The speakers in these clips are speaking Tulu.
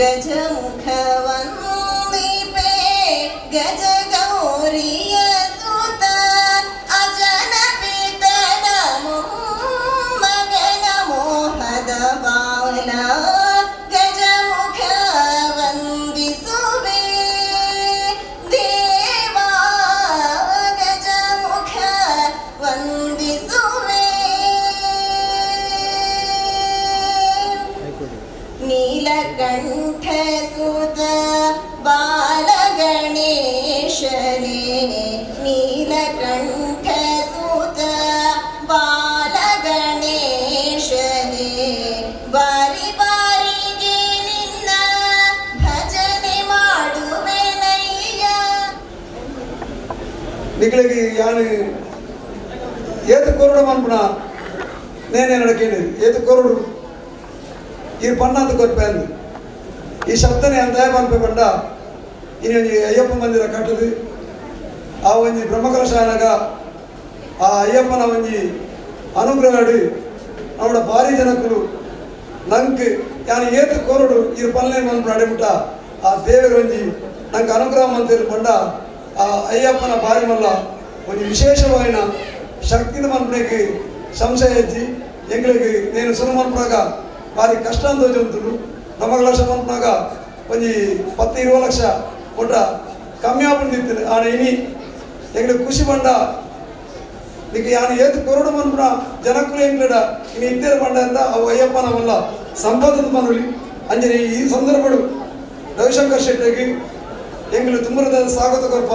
ಗಜಮುಖ ವಂದಿಪೆ ಗಜ ಗೌರಿಯ ಸುತ ಅಜನ ಪಿತನ ಮಗನ ಮೋಹದ ಬಾಲ ಗಜಮುಖ ವಂದಿಸುವೆ ದೇವಾ ಗಜಮುಖ ವಂದಿಸುವೆ. ನೀಲಕಂಠ ಸುತ ಬಾಲಗಣೇಶನೇ ನೀಲಕಂಠ ಸುತ ಬಾಲಗಣೇಶನೇ ಬಾರಿ ಬಾರಿಗೆ ನಿನ್ನ ಭಜನೆ ಮಾಡುವೆನಯ್ಯ. ನಿಗಳಿಗೆ ಯಾನು ಏತು ಕೊರಡು ಮನ್ಪುಣ ನೇನೇ ನಡಕೇಳಿ ಏತು ಕೊರಡು ಈ ಪಣ್ಣಾತ ಕೊರ್ಪೆ ಅಂದು ಈ ಶಬ್ದನೆ ಅಂತ ಪನ್ಪೆ ಪಂಡ ಇನಿ ಒಂಜಿ ಅಯ್ಯಪ್ಪ ಮಂದಿರ ಕಟ್ಟದು ಆ ಒಂಜಿ ಬ್ರಹ್ಮಕಲಶ ಆನಗ ಆ ಅಯ್ಯಪ್ಪನ ಒಂಜಿ ಅನುಗ್ರಹಡು ಅವಡ ಭಾರಿ ಜನಕ್ಕಲು ನಂಗೆ ಯಾನು ಏತು ಕೊರಡು ಈ ಪಲ್ಲೆ ಮನ್ಪುಣ ಅಡೆಮುಟ್ಟ ಆ ದೇವರ ಒಂಜಿ ನಂಗೆ ಅನುಗ್ರಹ ಮಂತಿರು ಪಂಡ ಆ ಅಯ್ಯಪ್ಪನ ಭಾರಿ ಮಲ್ಲ ಒಂಜಿ ವಿಶೇಷವಾಯಿನ ಶಕ್ತಿನ ಮನ್ಪುಣಕ್ಕೆ ಸಂಶಯ ಹೆಜ್ಜಿ ಎಂಗಳಿಗೆ ನೇನು ಸುರು ಮನ್ಪುಣಾಗ ಭಾರಿ ಕಷ್ಟ ಅಂದೋಜುಂಟು ಬ್ರಹ್ಮಕಲಶ ಮನ್ಪುಣಾಗ ಒಂಜಿ 10 20 ಲಕ್ಷ ಕೊಟ್ಟ ಕಮ್ಮಿ ಆಪುಂಡಿತ್ತು. ಆನ ಇನಿ ಎಂಗಳಿಗೆ ಖುಷಿ ಪಂಡ ನಿಕ್ಕೆ ಯಾನು ಏತು ಕೊರಡು ಮನ್ಪುಣ ಜನಕ್ಕೂ ಎಂಗ್ಲಡ ಇನಿ ಇತ್ತೇರು ಪಂಡ ಅಂತ ಅವು ಅಯ್ಯಪ್ಪನ ಮಲ್ಲ ಸಂಪತ್ತದ ಮನುಲಿ ಅಂಜನೆ ಈ ಸಂದರ್ಭಡು ರವಿಶಂಕರ್ ಶೆಟ್ಟಿಗೆ ಎಂಗಳು ತುಂಬರದ ಸ್ವಾಗತ ಕೊರ್ಪ.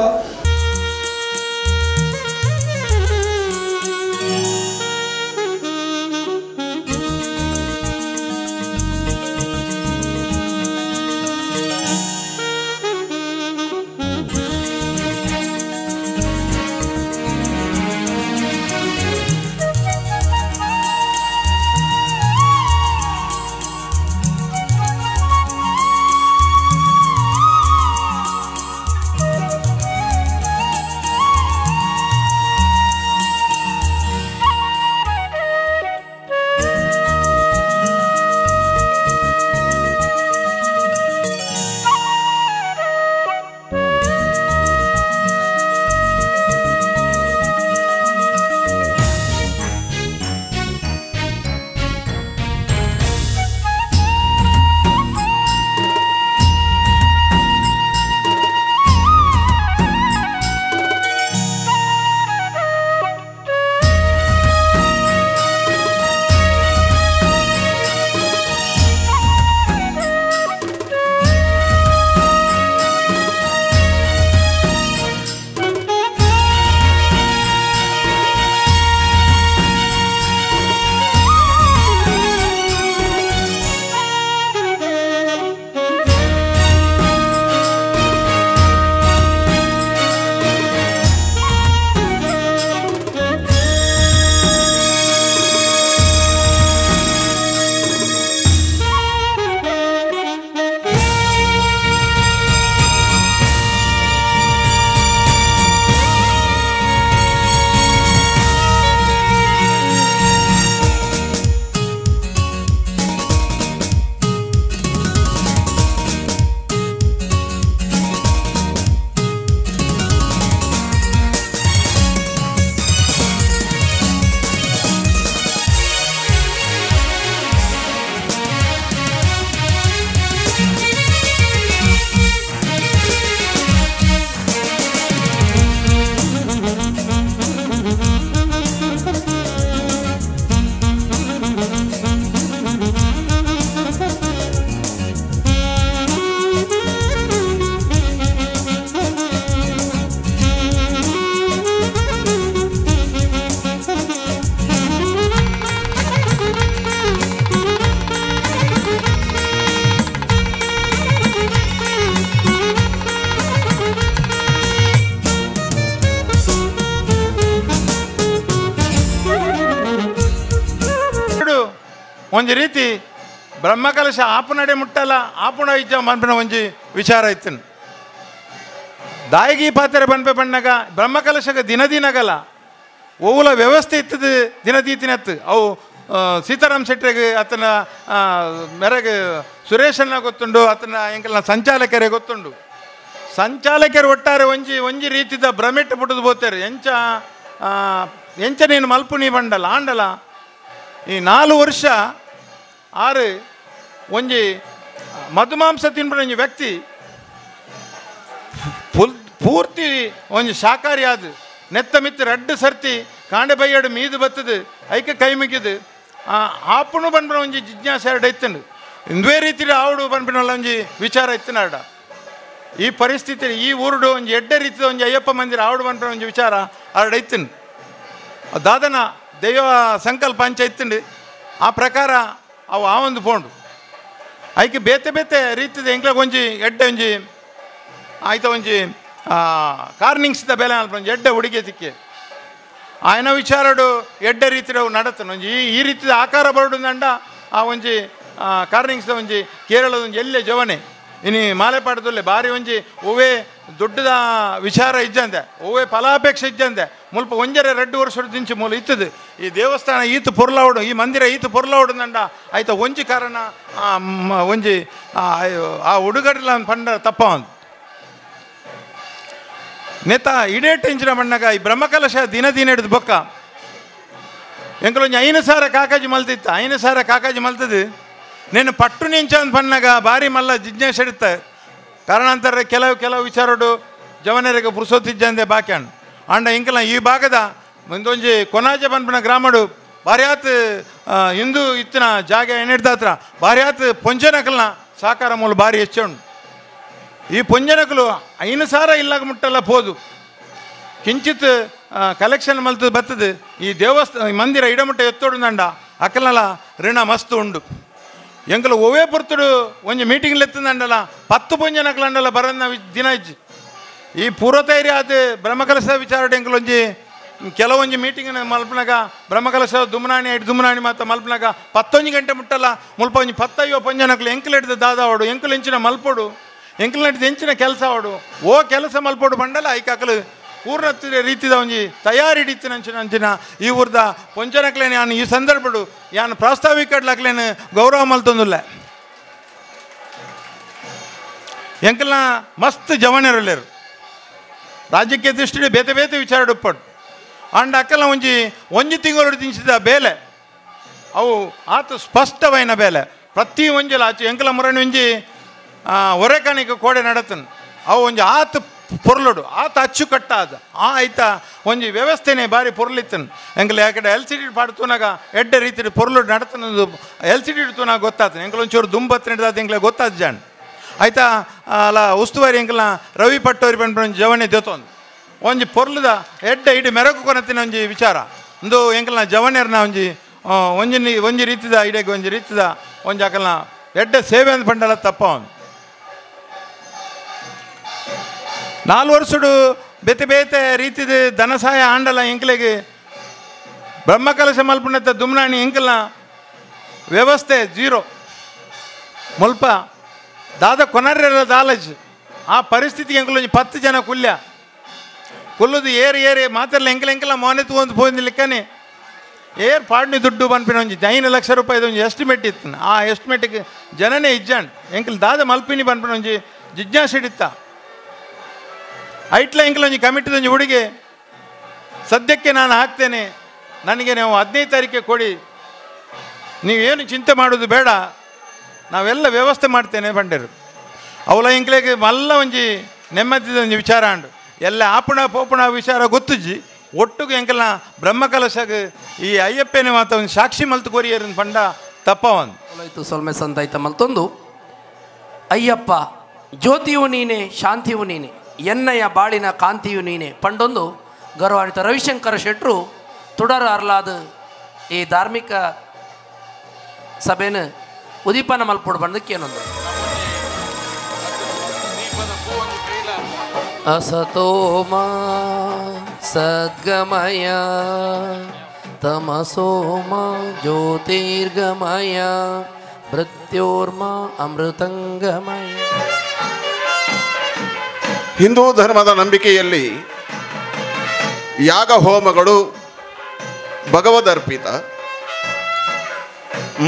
ಒಂಜಿ ರೀತಿ ಬ್ರಹ್ಮಕಲಶ ಆಪುನಡೆ ಮುಟ್ಟಲ್ಲ ಆಪುಣ ಇಜ್ಜ ಮನ್ಪಿನ ಒಂಜಿ ವಿಚಾರ ಇತ್ತನು. ದಾಯಿಗಿ ಪಾತ್ರೆ ಬನ್ಪೆ ಬಣ್ಣಗ ಬ್ರಹ್ಮಕಲಶಗ ದಿನ ದಿನಗಲ ಓವುಲ ವ್ಯವಸ್ಥೆ ಇತ್ತದ ದಿನ ದೀತಿನತ್ತು ಅವು Sitaram ಶೆಟ್ಟರಿಗೆ ಆತನ ಮೆರಗೆ ಸುರೇಶನ್ನ ಗೊತ್ತುಂಡು, ಆತನ ಎಂಕಲ್ನ ಸಂಚಾಲಕರೇ ಗೊತ್ತುಂಡು. ಸಂಚಾಲಕರು ಒಟ್ಟಾರೆ ಒಂಜಿ ಒಂಜಿ ರೀತಿದ ಭ್ರಮೆಟ್ಟು ಪುಟ್ಟದು ಬೋತಾರೆ. ಎಂಚ ಎಂಚ ನೀನು ಮಲ್ಪುನಿ ಬಂಡಲ ಆಂಡಲ ಈ 4 ವರ್ಷ ಆರು ಒಂಜಿ ಮಧುಮಾಂಸ ತಿನ್ಪುನ ಒಂಜಿ ವ್ಯಕ್ತಿ ಪೂರ್ತಿ ಒಂಜಿ ಶಾಕಾರಿ ಆದು ನೆತ್ತ ಮಿತ್ತು ರಡ್ಡು ಸರ್ತಿ ಕಾಂಡೆ ಬೈಯಡು ಮೀದು ಬತ್ತದು ಐಕೆ ಕೈ ಮುಗಿದು ಆಪುಣು ಬನ್ಪಿನ ಒಂಜಿ ಜಿಜ್ಞಾಸೆ ಎರಡು ಇತ್ತಂಡು. ಇಂದುವೇ ರೀತಿ ಆವಡು ಬನ್ಪಿನಲ್ಲ ಒಂಜಿ ವಿಚಾರ ಇತ್ತನಾಡ. ಈ ಪರಿಸ್ಥಿತಿ ಈ ಊರುಡು ಒಂಜಿ ಎಡ್ಡೆ ರೀತಿದ ಒಂಜಿ ಅಯ್ಯಪ್ಪ ಮಂದಿರ ಆವಡು ಬನ್ಪಿನ ಒಂಜಿ ವಿಚಾರ ಆರಡ ಇತ್ತಂಡು. ದಾದನ ದೈವ ಸಂಕಲ್ಪ ಅಂಚ ಇತ್ತಂಡು. ಆ ಪ್ರಕಾರ ಅವು ಆ ಒಂದು ಪೋಂಡು ಐಕೆ ಬೇತೆ ಬೇತೆ ರೀತಿದ ಎಂಕ್ಲಾಗ ಒಂಜಿ ಎಡ್ಡೆ ಒಂಜಿ ಆಯ್ತ ಒಂಜಿ ಕಾರ್ನಿಂಗ್ಸ್ದ ಬೆಲೆ ಅಲ್ಪ ಒಂಜಿ ಎಡ್ಡೆ ಹುಡುಗಿ ತಿಕ್ಕಿ ಆಯನ ವಿಚಾರಡು ಎಡ್ಡೆ ರೀತಿಯ ನಡತನ ಒಂಜಿ ಈ ರೀತಿಯ ಆಕಾರ ಬರಡುಂದಂಡ ಆ ಒಂಜಿ ಕಾರ್ನಿಂಗ್ಸ್ದ ಒಂಜಿ ಕೇರಳದ ಒಂಜಿ ಎಲ್ಲೇ ಜವನೆ ಇನಿ ಮಾಲೆಪಾಟದಲ್ಲೇ ಭಾರಿ ಒಂಜಿ ಒವೇ ದೊಡ್ಡದ ವಿಚಾರ ಇಜ್ಜಂದೆ ಒವೇ ಫಲಾಪೇಕ್ಷೆ ಇಜ್ಜಂದೆ ಮುಲ್ಪ ಒಂಜರೆ 2 ವರ್ಷದ ದಿಂಚು ಮೂಲ ಇತ್ತದು ಈ ದೇವಸ್ಥಾನ ಈತ ಪೊರ್ಲಾವಡು ಈ ಮಂದಿರ ಈತ ಪೊರ್ಲಾವಡುಂದಂಡ ಆಯ್ತ ಒಂಜಿ ಕಾರಣ ಒಂಜಿ ಆ ಹುಡುಗಡ್ಲ ಪಂಡ ತಪ್ಪ ಒಂದು ನೇತ ಇಡೇಟ್ ಇಂಚಿನ ಮಣ್ಣಗ ಈ ಬ್ರಹ್ಮಕಲಶ ದಿನ ದಿನ ಹಿಡಿದು ಬೊಕ್ಕ ಎಂಕಲೊಂಜಿ 5,000 ಕಾಕಾಜಿ ಮಲ್ತಿತ್ತು. 5,000 ಕಾಕಾಜಿ ಮಲ್ತದು నేను ಪಟ್ಟು ನಿಂಚ ಅಂತ ಪನ್ನಾಗ ಭಾರಿ ಮಲ್ಲ ಜಿಜ್ಞಾಸೆ ಇಡುತ್ತೆ. ಕಾರಣ ಅಂತಾರೆ ಕೆಲವು ಕೆಲವು ವಿಚಾರಡು ಜವನರಿಗೆ ಪುರುಸೊತ್ತಿಜ್ಜಂದೆ ಬಾಕಿ ಅಣ್ಣ ಅಂಡ ಇಂಕಲ ಈ ಭಾಗದ ಮುಂದೊಂಜಿ ಕೊನಾಜ ಪನ್ಪಿನ ಗ್ರಾಮಡು ಭಾರ್ಯಾತ್ ಹಿಂದೂ ಇತ್ತಿನ ಜಾಗ ಏನಿಡ್ದಾತ್ರ ಭಾರ್ಯಾತ್ ಪೊಂಜನಕಲ್ನ ಸಾಕಾರ ಮೂಲ ಭಾರಿ ಹೆಚ್ಚುಂಡು. ಈ ಪೊಂಜನಕಲು 5,000 ಇಲ್ಲಾಗ ಮುಟ್ಟಲ್ಲ ಪೋದು ಕಿಂಚಿತ್ ಕಲೆಕ್ಷನ್ ಮಲ್ತದ ಬರ್ತದೆ. ಈ ದೇವಸ್ಥಾನ ಮಂದಿರ ಇಡಮುಟ್ಟ ಎತ್ತೋಡುಂದಂಡ ಅಕಲಲ್ಲ ಋಣ ಮಸ್ತು ಉಂಡು. ಎಂಕಲು ಒವೇ ಪೊರ್ತುಡು ಒಂಜಿ ಮೀಟಿಂಗ್ ಎತ್ತಂದಂಡಲ್ಲ 10 ಪೊಂಜನಕಲಂಡಲ್ಲ ಬರನ್ನ ದಿನ ಇಜ್ಜಿ. ಈ ಪೂರ್ವತೈರಿ ಆದ ಬ್ರಹ್ಮಕಲಶ ವಿಚಾರ ಎಂಕಲೊಂಜಿ ಕೆಲವೊಂಜಿ ಮೀಟಿಂಗ್ ಮಲ್ಪನಾಗ ಬ್ರಹ್ಮಕಲಶ ದುಮ್ನಾಣಿ ಐಟ್ ದುಮ್ನಾಣಿ ಮಾತ ಮಲ್ಪನಾಗ 11 ಗಂಟೆ ಮುಟ್ಟಲ್ಲ ಮುಲ್ಪ ಒಂಜಿ 10 ಪೊಂಜನಕಲು ಎಂಕಲು ಹಿಡ್ದು ದಾದಾವಡು ಎಂಕಲು ಎಂಚಿನ ಮಲ್ಪೊಡು ಎಂಕಲು ಹಿಡ್ದು ಎಂಚಿನ ಕೆಲಸ ಅವಡು ಓ ಕೆಲಸ ಮಲ್ಪೊಡು ಬಂಡಲ್ಲ ಐಕಾಕಲು ಪೂರ್ಣ ರೀತಿದ ಒಂಜಿ ತಯಾರಿ ಹಿಡಿತಿನ ಅಂಚಿನ ಈ ಊರ್ದ ಪೊಂಚನಕ್ಲೇನು ಯಾನು ಈ ಸಂದರ್ಭಡು ಯಾನು ಪ್ರಾಸ್ತಾವಿಕಡ್ಲಕ್ಲೇನು ಗೌರವ ಮಲ್ತೊಂದುಲ್ಲ. ಎಂಕಲ್ನ ಮಸ್ತ್ ಜವನರಲ್ಲೇರು ರಾಜಕೀಯ ದೃಷ್ಟಿ ಬೇತೆ ಬೇತೆ ವಿಚಾರ ಉಪ್ಪಟ್ಟು ಅಂಡ ಅಕ್ಕಲ್ನ ಒಂಜಿ ಒಂಜಿ ತಿಂಗಳು ತಿನ್ಸಿದ ಬೇಲೆ ಅವು ಆತ ಸ್ಪಷ್ಟವೈನ ಬೇಲೆ ಪ್ರತಿ ಒಂಜಿಲ ಆಚೆ ಎಂಕಲ ಮುರಣಿ ಒಂಜಿ ಒರೆಕಣಿಗೆ ಕೋಡೆ ನಡತನು ಅವು ಒಂಜಿ ಆತ ಪೊರ್ಲುಡು ಆತ ಅಚ್ಚುಕಟ್ಟಾದ ಆ ಆಯ್ತಾ ಒಂಜಿ ವ್ಯವಸ್ಥೆನೇ ಭಾರಿ ಪೊರ್ಲಿತ್ತನು. ಎಂಕಲ್ ಯಾಕಡೆ L C D ಪಾಡ್ತೂನಾಗ ಎಡ್ಡೆ ರೀತಿ ಪೊರ್ಲುಡು ನಡತನದು L C D ತೂನಾಗ ಗೊತ್ತಾತನ ಎಂಕಲ್ ಒಂಚೂರು ದುಂಬತ್ತು ನಡೆದಾದ ಎಂಕ್ಲೆ ಗೊತ್ತಾದ ಜಾಣ್ ಆಯ್ತಾ ಅಲ್ಲ ಉಸ್ತುವಾರಿ ಎಂಕಲ್ನ ರವಿ ಪಟ್ಟೋರಿ ಪನ್ಪಿನ ಒಂಜಿ ಜವಣಿ ದೇತೊಂದು ಒಂಜಿ ಪೊರ್ಲುದ ಎಡ್ಡೆ ಇಡೀ ಮೆರಗು ಕೊನತಿನ ಒಂಜಿ ವಿಚಾರ ಒಂದು ಎಂಕಲ್ನ ಜವಣಿಯರ್ನ ಒಂಜಿ ಒಂಜಿ ಒಂಜಿ ರೀತಿದ ಇಡೀ ಒಂಜಿ ರೀತಿದ ಒಂಜಿ ಅಕಲ್ನ ಎಡ್ಡೆ ಸೇವೆ ಅಂದ್ ಪಂಡಲ ತಪ್ಪ ಒಂದು 4 ವರ್ಷಡು ಬೇತೆ ಬೇತೆ ರೀತಿದ ಧನಸಹಾಯ ಆಂಡಲ ಎಂಕ್ಲೆಗೆ ಬ್ರಹ್ಮಕಲಶ ಮಲ್ಪುನತ್ತ ದುಮ್ನಾಣಿ ಎಂಕಲ್ನ ವ್ಯವಸ್ಥೆ ಜೀರೋ ಮುಲ್ಪ ದಾದ ಕೊನರ್ರೆಲ್ಲ ದಾಲಜ್ ಆ ಪರಿಸ್ಥಿತಿಗೆ ಎಂಕಲೊಂಜಿ 10 ಜನ ಕುಲ್ಯ ಕುಲ್ಲುದು ಏರಿ ಏರಿ ಮಾತೆಲ್ಲ ಎಂಕಲ ಎಂಕಲ ಮೋನೆ ತಗೊಂಡು ಪೋಂದಿಲಿಕ್ಕನೆ ಏರ್ ಪಾಡ್ನಿ ದುಡ್ಡು ಪನ್ಪಿನ ಒಂಜಿ 5 ಲಕ್ಷ ರೂಪಾಯಿದ ಒಂಜಿ ಎಸ್ಟಿಮೇಟ್ ಇತ್ತು. ಆ ಎಸ್ಟಿಮೇಟಿಗೆ ಜನನೇ ಇಜ್ಜಾಂಡ್ ಎಂಕಲ್ ದಾದ ಮಲ್ಪಿನಿ ಪನ್ಪಿನ ಒಂಜಿ ಜಿಜ್ಞಾಸೆ ಇತ್ತ. ಐಟ್ಲ ಎಂಕಲ ಒಂಜಿ ಕಮಿಟಿದ ಒಂಜಿ ಹುಡುಗೆ ಸದ್ಯಕ್ಕೆ ನಾನು ಹಾಕ್ತೇನೆ, ನನಗೆ ನೀವು 15 ತಾರೀಕಿಗೆ ಕೊಡಿ, ನೀವೇನು ಚಿಂತೆ ಮಾಡೋದು ಬೇಡ, ನಾವೆಲ್ಲ ವ್ಯವಸ್ಥೆ ಮಾಡ್ತೇನೆ ಬಂಡೇರು. ಅವಳ ಎಂಕ್ಲೆಗೆ ಮಲ್ಲ ಒಂಜಿ ನೆಮ್ಮದಿದ ಒಂಜಿ ವಿಚಾರ ಅಂಡು ಎಲ್ಲ ಆಪುಣ ಪೋಪುಣ ವಿಚಾರ ಗೊತ್ತುಜ್ಜಿ ಒಟ್ಟುಗು ಎಂಕಲ್ನ ಬ್ರಹ್ಮಕಲಶಗ ಈ ಅಯ್ಯಪ್ಪನೇ ಮಾತ ಒಂದು ಸಾಕ್ಷಿ ಮಲ್ತು ಕೊರಿಯರ್ ಪಂಡ ತಪ್ಪ ಒಂದು ಸೊಲ್ಮೆ ಸಂತಾಯ್ತ ಮಲ್ತೊಂದು ಅಯ್ಯಪ್ಪ ಜ್ಯೋತಿಯು ನೀನೆ ಶಾಂತಿಯು ನೀನೆ ಎನ್ನಯ ಬಾಳಿನ ಕಾಂತಿಯು ನೀನೆ ಪಂಡೊಂದು ಗೌರವಾನ್ವಿತ ರವಿಶಂಕರ ಶೆಟ್ರು ತುಡರ ಅರ್ಲಾದ ಈ ಧಾರ್ಮಿಕ ಸಭೆನ ಉದೀಪನ ಮಲ್ಪೊಡು ಬಂದಕ್ಕೆ ಏನೊಂದು असतो मा सद्गमय तमसो मा ज्योतिर्गमय मृत्योर्मा अमृतंगमय. ಹಿಂದೂ ಧರ್ಮದ ನಂಬಿಕೆಯಲ್ಲಿ ಯಾಗ ಹೋಮಗಳು ಭಗವದರ್ಪಿತ.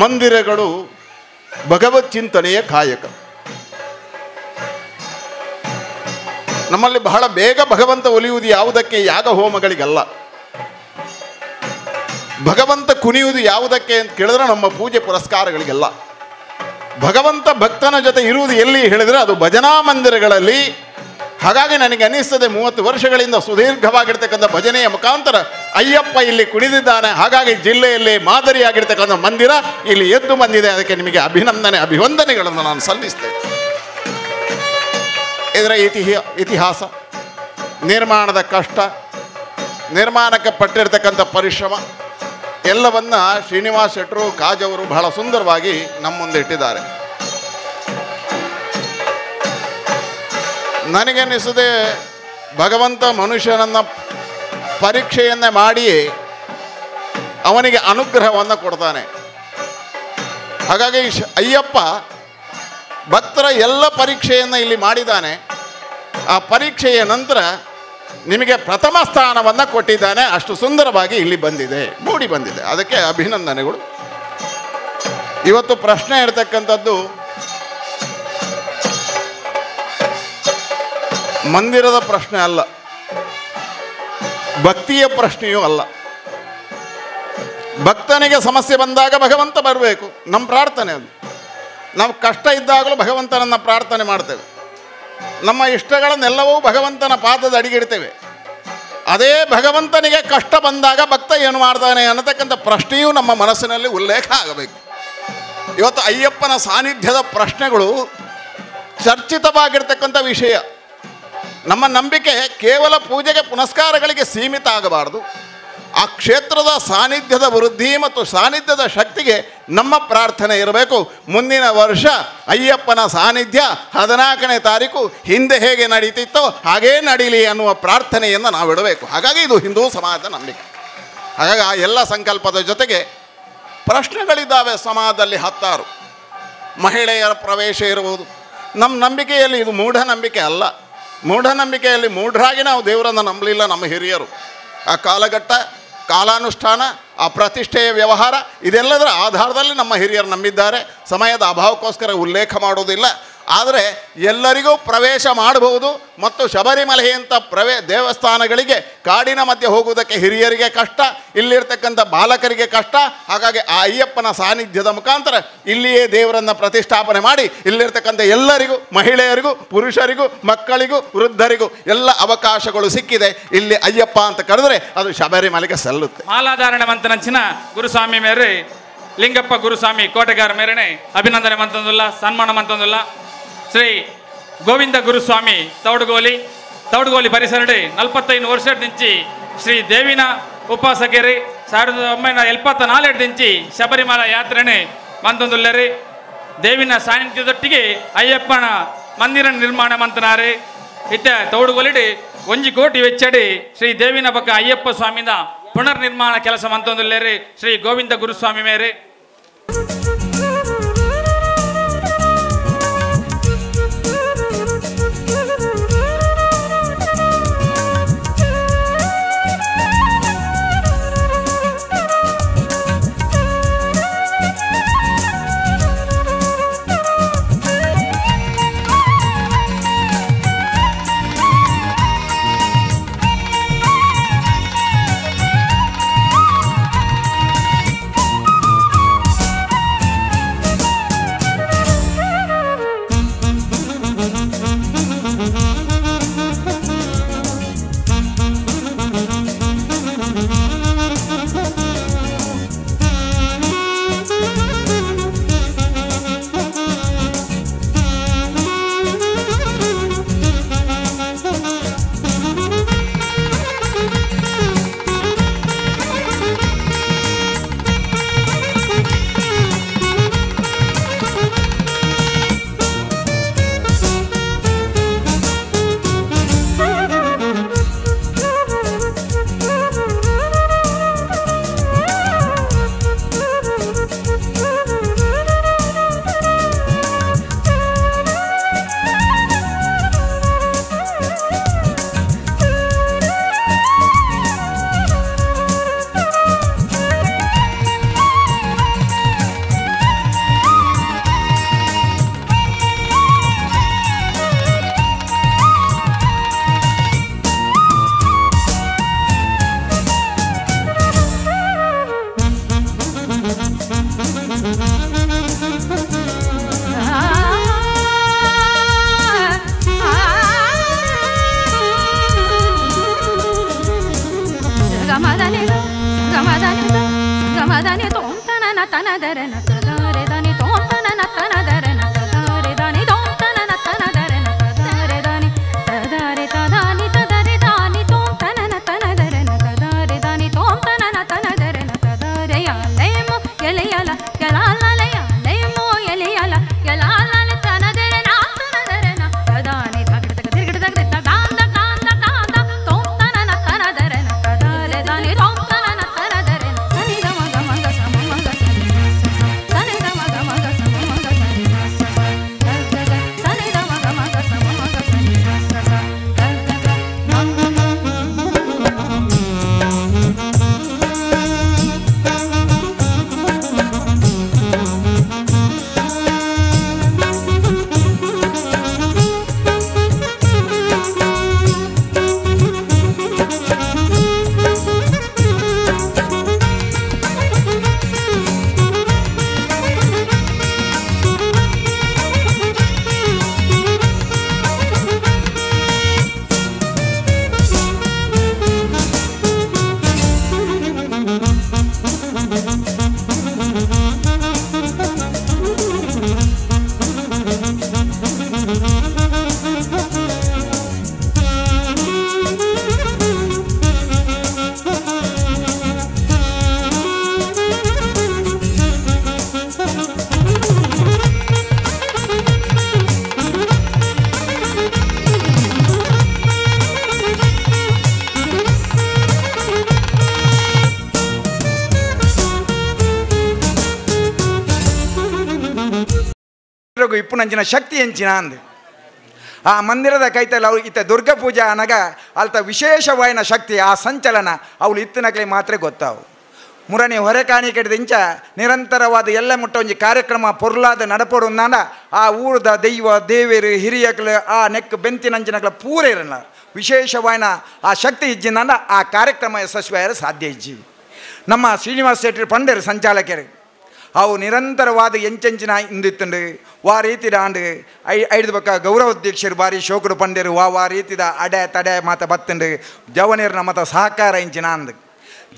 ಮಂದಿರಗಳು ಭಗವತ್ ಚಿಂತನೆಯ ಕಾಯಕ. ನಮ್ಮಲ್ಲಿ ಬಹಳ ಬೇಗ ಭಗವಂತ ಒಲಿಯುವುದು ಯಾವುದಕ್ಕೆ? ಯಾಗ ಹೋಮಗಳಿಗಲ್ಲ. ಭಗವಂತ ಕುಣಿಯುವುದು ಯಾವುದಕ್ಕೆ ಅಂತ ಕೇಳಿದ್ರೆ ನಮ್ಮ ಪೂಜೆ ಪುರಸ್ಕಾರಗಳಿಗೆಲ್ಲ. ಭಗವಂತ ಭಕ್ತನ ಜೊತೆ ಇರುವುದು ಎಲ್ಲಿ ಹೇಳಿದರೆ ಅದು ಭಜನಾ ಮಂದಿರಗಳಲ್ಲಿ. ಹಾಗಾಗಿ ನನಗೆ ಅನ್ನಿಸ್ತದೆ 30 ವರ್ಷಗಳಿಂದ ಸುದೀರ್ಘವಾಗಿರ್ತಕ್ಕಂಥ ಭಜನೆಯ ಮುಖಾಂತರ ಅಯ್ಯಪ್ಪ ಇಲ್ಲಿ ಕುಣಿದಿದ್ದಾನೆ. ಹಾಗಾಗಿ ಜಿಲ್ಲೆಯಲ್ಲಿ ಮಾದರಿಯಾಗಿರ್ತಕ್ಕಂಥ ಮಂದಿರ ಇಲ್ಲಿ ಎದ್ದು ಬಂದಿದೆ. ಅದಕ್ಕೆ ನಿಮಗೆ ಅಭಿನಂದನೆ ಅಭಿವಂದನೆಗಳನ್ನು ನಾನು ಸಲ್ಲಿಸ್ತೇನೆ. ಇದರ ಇತಿಹಾಸ, ನಿರ್ಮಾಣದ ಕಷ್ಟ, ನಿರ್ಮಾಣಕ್ಕೆ ಪಟ್ಟಿರ್ತಕ್ಕಂಥ ಪರಿಶ್ರಮ ಎಲ್ಲವನ್ನ ಶ್ರೀನಿವಾಸ ಶೆಟ್ಟರು ಕಾಜವರು ಬಹಳ ಸುಂದರವಾಗಿ ನಮ್ಮ ಮುಂದೆ ಇಟ್ಟಿದ್ದಾರೆ. ನನಗನ್ನಿಸದೆ ಭಗವಂತ ಮನುಷ್ಯನನ್ನು ಪರೀಕ್ಷೆಯನ್ನೇ ಮಾಡಿ ಅವನಿಗೆ ಅನುಗ್ರಹವನ್ನು ಕೊಡ್ತಾನೆ. ಹಾಗಾಗಿ ಅಯ್ಯಪ್ಪ ಭಕ್ತರ ಎಲ್ಲ ಪರೀಕ್ಷೆಯನ್ನು ಇಲ್ಲಿ ಮಾಡಿದ್ದಾನೆ. ಆ ಪರೀಕ್ಷೆಯ ನಂತರ ನಿಮಗೆ ಪ್ರಥಮ ಸ್ಥಾನವನ್ನು ಕೊಟ್ಟಿದ್ದಾನೆ. ಅಷ್ಟು ಸುಂದರವಾಗಿ ಇಲ್ಲಿ ಬಂದಿದೆ, ಮೂಡಿ ಬಂದಿದೆ. ಅದಕ್ಕೆ ಅಭಿನಂದನೆಗಳು. ಇವತ್ತು ಪ್ರಶ್ನೆ ಇರತಕ್ಕಂಥದ್ದು ಮಂದಿರದ ಪ್ರಶ್ನೆ ಅಲ್ಲ, ಭಕ್ತಿಯ ಪ್ರಶ್ನೆಯೂ ಅಲ್ಲ. ಭಕ್ತನಿಗೆ ಸಮಸ್ಯೆ ಬಂದಾಗ ಭಗವಂತ ಬರಬೇಕು, ನಮ್ಮ ಪ್ರಾರ್ಥನೆ ಅದು. ನಾವು ಕಷ್ಟ ಇದ್ದಾಗಲೂ ಭಗವಂತನನ್ನು ಪ್ರಾರ್ಥನೆ ಮಾಡ್ತೇವೆ. ನಮ್ಮ ಇಷ್ಟಗಳನ್ನೆಲ್ಲವೂ ಭಗವಂತನ ಪಾದದ ಅಡಿಗಿಡ್ತೇವೆ. ಅದೇ ಭಗವಂತನಿಗೆ ಕಷ್ಟ ಬಂದಾಗ ಭಕ್ತ ಏನು ಮಾಡ್ತಾನೆ ಅನ್ನತಕ್ಕಂಥ ಪ್ರಶ್ನೆಯೂ ನಮ್ಮ ಮನಸ್ಸಿನಲ್ಲಿ ಉಲ್ಲೇಖ ಆಗಬೇಕು. ಇವತ್ತು ಅಯ್ಯಪ್ಪನ ಸಾನ್ನಿಧ್ಯದ ಪ್ರಶ್ನೆಗಳು ಚರ್ಚಿತವಾಗಿರ್ತಕ್ಕಂಥ ವಿಷಯ. ನಮ್ಮ ನಂಬಿಕೆ ಕೇವಲ ಪೂಜೆಗೆ ಪುನಸ್ಕಾರಗಳಿಗೆ ಸೀಮಿತ ಆಗಬಾರ್ದು. ಆ ಕ್ಷೇತ್ರದ ಸಾನ್ನಿಧ್ಯದ ವೃದ್ಧಿ ಮತ್ತು ಸಾನ್ನಿಧ್ಯದ ಶಕ್ತಿಗೆ ನಮ್ಮ ಪ್ರಾರ್ಥನೆ ಇರಬೇಕು. ಮುಂದಿನ ವರ್ಷ ಅಯ್ಯಪ್ಪನ ಸಾನ್ನಿಧ್ಯ 14ನೇ ತಾರೀಕು ಹಿಂದೆ ಹೇಗೆ ನಡೀತಿತ್ತೋ ಹಾಗೇ ನಡೀಲಿ ಅನ್ನುವ ಪ್ರಾರ್ಥನೆಯನ್ನು ನಾವಿಡಬೇಕು. ಹಾಗಾಗಿ ಇದು ಹಿಂದೂ ಸಮಾಜದ ನಂಬಿಕೆ. ಹಾಗಾಗಿ ಆ ಎಲ್ಲ ಸಂಕಲ್ಪದ ಜೊತೆಗೆ ಪ್ರಶ್ನೆಗಳಿದ್ದಾವೆ ಸಮಾಜದಲ್ಲಿ ಹತ್ತಾರು. ಮಹಿಳೆಯರ ಪ್ರವೇಶ ಇರುವುದು ನಮ್ಮ ನಂಬಿಕೆಯಲ್ಲಿ ಇದು ಮೂಢನಂಬಿಕೆ ಅಲ್ಲ. ಮೂಢನಂಬಿಕೆಯಲ್ಲಿ ಮೂಢರಾಗಿ ನಾವು ದೇವರನ್ನು ನಂಬಲಿಲ್ಲ ನಮ್ಮ ಹಿರಿಯರು. ಆ ಕಾಲಘಟ್ಟ, ಕಾಲಾನುಷ್ಠಾನ, ಆ ಪ್ರತಿಷ್ಠೆಯ ವ್ಯವಹಾರ ಇದೆಲ್ಲದರ ಆಧಾರದಲ್ಲಿ ನಮ್ಮ ಹಿರಿಯರು ನಂಬಿದ್ದಾರೆ. ಸಮಯದ ಅಭಾವಕ್ಕೋಸ್ಕರ ಉಲ್ಲೇಖ ಮಾಡೋದಿಲ್ಲ. ಆದರೆ ಎಲ್ಲರಿಗೂ ಪ್ರವೇಶ ಮಾಡಬಹುದು ಮತ್ತು ಶಬರಿಮಲೆಯಂಥ ದೇವಸ್ಥಾನಗಳಿಗೆ ಕಾಡಿನ ಮಧ್ಯೆ ಹೋಗುವುದಕ್ಕೆ ಹಿರಿಯರಿಗೆ ಕಷ್ಟ, ಇಲ್ಲಿರ್ತಕ್ಕಂಥ ಬಾಲಕರಿಗೆ ಕಷ್ಟ. ಹಾಗಾಗಿ ಆ ಅಯ್ಯಪ್ಪನ ಸಾನ್ನಿಧ್ಯದ ಮುಖಾಂತರ ಇಲ್ಲಿಯೇ ದೇವರನ್ನು ಪ್ರತಿಷ್ಠಾಪನೆ ಮಾಡಿ ಇಲ್ಲಿರ್ತಕ್ಕಂಥ ಎಲ್ಲರಿಗೂ, ಮಹಿಳೆಯರಿಗೂ, ಪುರುಷರಿಗೂ, ಮಕ್ಕಳಿಗೂ, ವೃದ್ಧರಿಗೂ ಎಲ್ಲ ಅವಕಾಶಗಳು ಸಿಕ್ಕಿದೆ. ಇಲ್ಲಿ ಅಯ್ಯಪ್ಪ ಅಂತ ಕರೆದರೆ ಅದು ಶಬರಿಮಲೆಗೆ ಸಲ್ಲುತ್ತೆ. ಮಾಲಾಧಾರಣೆ ಮಂತನಂಚಿನ ಗುರುಸ್ವಾಮಿ ಮೇರೆ ಲಿಂಗಪ್ಪ ಗುರುಸ್ವಾಮಿ ಕೋಟೆಗಾರ ಮೇರೆನೆ ಅಭಿನಂದನೆ ಮಂತಂದುಲ್ಲ, ಸನ್ಮಾನ ಮಂತಂದುಲ್ಲ. ಶ್ರೀ ಗೋವಿಂದ ಗುರುಸ್ವಾಮಿ ತೌಡುಗೋಲಿ, ತೌಡುಗೋಲಿ ಪರಿಸರಡೆ 45 ವರ್ಷದಿಂಚಿ ಶ್ರೀ ದೇವಿನ ಉಪಾಸಕರಿ 1974 ದಿಂಚಿ ಶಬರಿಮಲ ಯಾತ್ರೆನೆ ಮಂತಂದುಲ್ಲರಿ. ದೇವಿನ ಸಾನ್ನಿಧ್ಯದೊಟ್ಟಿಗೆ ಅಯ್ಯಪ್ಪನ ಮಂದಿರ ನಿರ್ಮಾಣ ಮಂತನಾರೆ. ಇತ್ತ ತೌಡುಗೋಲಿಡಿ 1 ಕೋಟಿ ವೆಚ್ಚಡಿ ಶ್ರೀ ದೇವಿನ ಬಕ್ಕ ಅಯ್ಯಪ್ಪ ಸ್ವಾಮಿನ ಪುನರ್ ನಿರ್ಮಾಣ ಕೆಲಸ ಮಂತಂದುಲ್ಲೇರಿ ಶ್ರೀ ಗೋವಿಂದ ಗುರುಸ್ವಾಮಿ ಮೇರೆ. ತನದರನ ತದಾರೆ ದಾನಿ ತೋಂ ತನನ ತನದರನ ತದಾರೆ ದಾನಿ ತೋಂ ತನನ ತನದರನ ತದಾರೆ ದಾನಿ ತದಾರೆ ತದಾನಿ ತದರೆ ದಾನಿ ತೋಂ ತನನ ತನದರನ ತದಾರೆ ದಾನಿ ತೋಂ ತನನ ತನದರನ ತದಾರೆ ಯಾಲೇಮೋ ಎಲೆಯಲ ಯಲಾಲಲ ಯಾಲೇಮೋ ಎಲೆಯಲ ಯಲಾಲಲ ತನದರನ ತನದರನ ತದಾನಿ ತಗಡ ತಗ ತಿರುಗಡ ತಗಡ ತದಾಂದ ಕಾಂದ ಕಾಂದ ತೋಂ ತನನ ತನದರನ ತದಾರೆ ದಾನಿ ತೋಂ ತನನ ತನದರನ ಸನಿ ಗಮ ಗಮ ಗ ಸ ಮ ಗ ಸ ನಿ ಸ ಸ ಸನಿ ಗಮ ಗಮ ಗ ಸ ಮ ಗ ಸ ನಿ ಸ ಸ ಗ ಗ ಗ ಸನಿ ಗಮ ಗಮ ಗ ಸ ಮ ಗ ಸ ನಿ ಸ ಸ ಗ ಗ ಗ. ಇಪ್ಪುನಂಚಿನ ಶಕ್ತಿ ಎಂಚಿನ ಅಂದ್ ಆ ಮಂದಿರದ ಕೈತಲ್ ಅವು ಇತ್ತ ದುರ್ಗಾ ಪೂಜೆ ಅನಗ ಅಲ್ತ ವಿಶೇಷವಾಯಿನ ಶಕ್ತಿ ಆ ಸಂಚಲನ ಅವಳು ಇತ್ತಿನಕ್ಲೆ ಮಾತ್ರ ಗೊತ್ತಾವು. ಮುರಣಿ ಹೊರೆ ಕಾಣಿಕೆಡ್ದ ಇಂಚ ನಿರಂತರವಾದ ಎಲ್ಲ ಮುಟ್ಟ ಒಂಜಿ ಕಾರ್ಯಕ್ರಮ ಪೊರ್ಲಾದ ನಡಪೊಡು ನಾಂಡ ಆ ಊರದ ದೈವ ದೇವೇರು ಹಿರಿಯಕ್ಲು ಆ ನೆಕ್ ಬೆಂತಿನಂಚಿನಕ್ಲ ಪೂರ ಇರಲ್ಲ ವಿಶೇಷವಾಯಿನ ಆ ಶಕ್ತಿ ಇಜ್ಜಿನಾಂಡ ಆ ಕಾರ್ಯಕ್ರಮ ಯಶಸ್ವಿಯಾರ ಸಾಧ್ಯ ಇಜ್ಜಿ. ನಮ್ಮ ಶ್ರೀನಿವಾಸ ಶೆಟ್ಟಿ ಪಂಡರು ಸಂಚಾಲಕರು ಅವು ನಿರಂತರವಾದ ಎಂಚೆಂಚಿನ ಇಂದಿತ್ತುಂಡು ವಾ ರೀತಿದ ಆಂಡು ಐದು ಬಕ್ಕ ಗೌರವಾಧ್ಯಕ್ಷರು ಬಾರಿ ಶೋಕರು ಪಂಡರು ವಾ ವಾ ರೀತಿದ ಅಡೆ ತಡೆ ಮಾತ ಬತ್ತುಂಡು ಜವನೇರ್ನ ಮತ ಸಹಕಾರ ಇಂಚಿನ ಅಂದು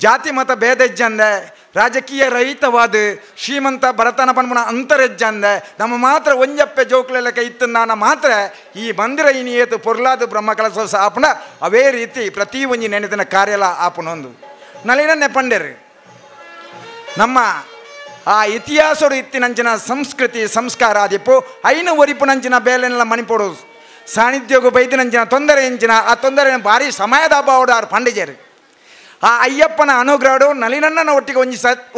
ಜಾತಿ ಮತ ಭೇದ ಇಜ್ಜಂದೆ ರಾಜಕೀಯ ರಹಿತವಾದ ಶ್ರೀಮಂತ ಭರತನ ಪನ್ಮುನ ಅಂತರೆಜ್ಜಂದೆ ನಮ್ಮ ಮಾತ್ರ ಒಂಜಪ್ಪೆ ಜೋಕ್ಲೆಲೆಕ್ಕ ಇತ್ತು ಮಾತ್ರ ಈ ಮಂದಿರ ಇನಿಯೇತು ಪೊರ್ಲಾದ ಬ್ರಹ್ಮಕಲಸ ಆಪುನ ಅವೇ ರೀತಿ ಪ್ರತಿ ಒಂಜಿ ನೆನೆದಿನ ಕಾರ್ಯಲ ಆಪುನೊಂದು ನಲಿನನ್ನೆ ಪಂಡರು ನಮ್ಮ ಆ ಇತಿಹಾಸಡು ಇತ್ತಿನಂಚಿನ ಸಂಸ್ಕೃತಿ ಸಂಸ್ಕಾರ ಆದಿಪ್ಪು ಐನು ಒರಿಪುನಂಚಿನ ಬೇಲೆನೆಲ್ಲ ಮಣಿಪೋಡು ಸಾನ್ನಿಧ್ಯಗೂ ಬೈದಿನಂಚಿನ ತೊಂದರೆ ಎಂಚಿನ ಆ ತೊಂದರೆ ಭಾರಿ ಸಮಯದ ಅಭಾವಡು ಆರು ಪಂಡಿಜರು ಆ ಅಯ್ಯಪ್ಪನ ಅನುಗ್ರಹಡು ನಲಿನಣ್ಣನ ಒಟ್ಟಿಗೆ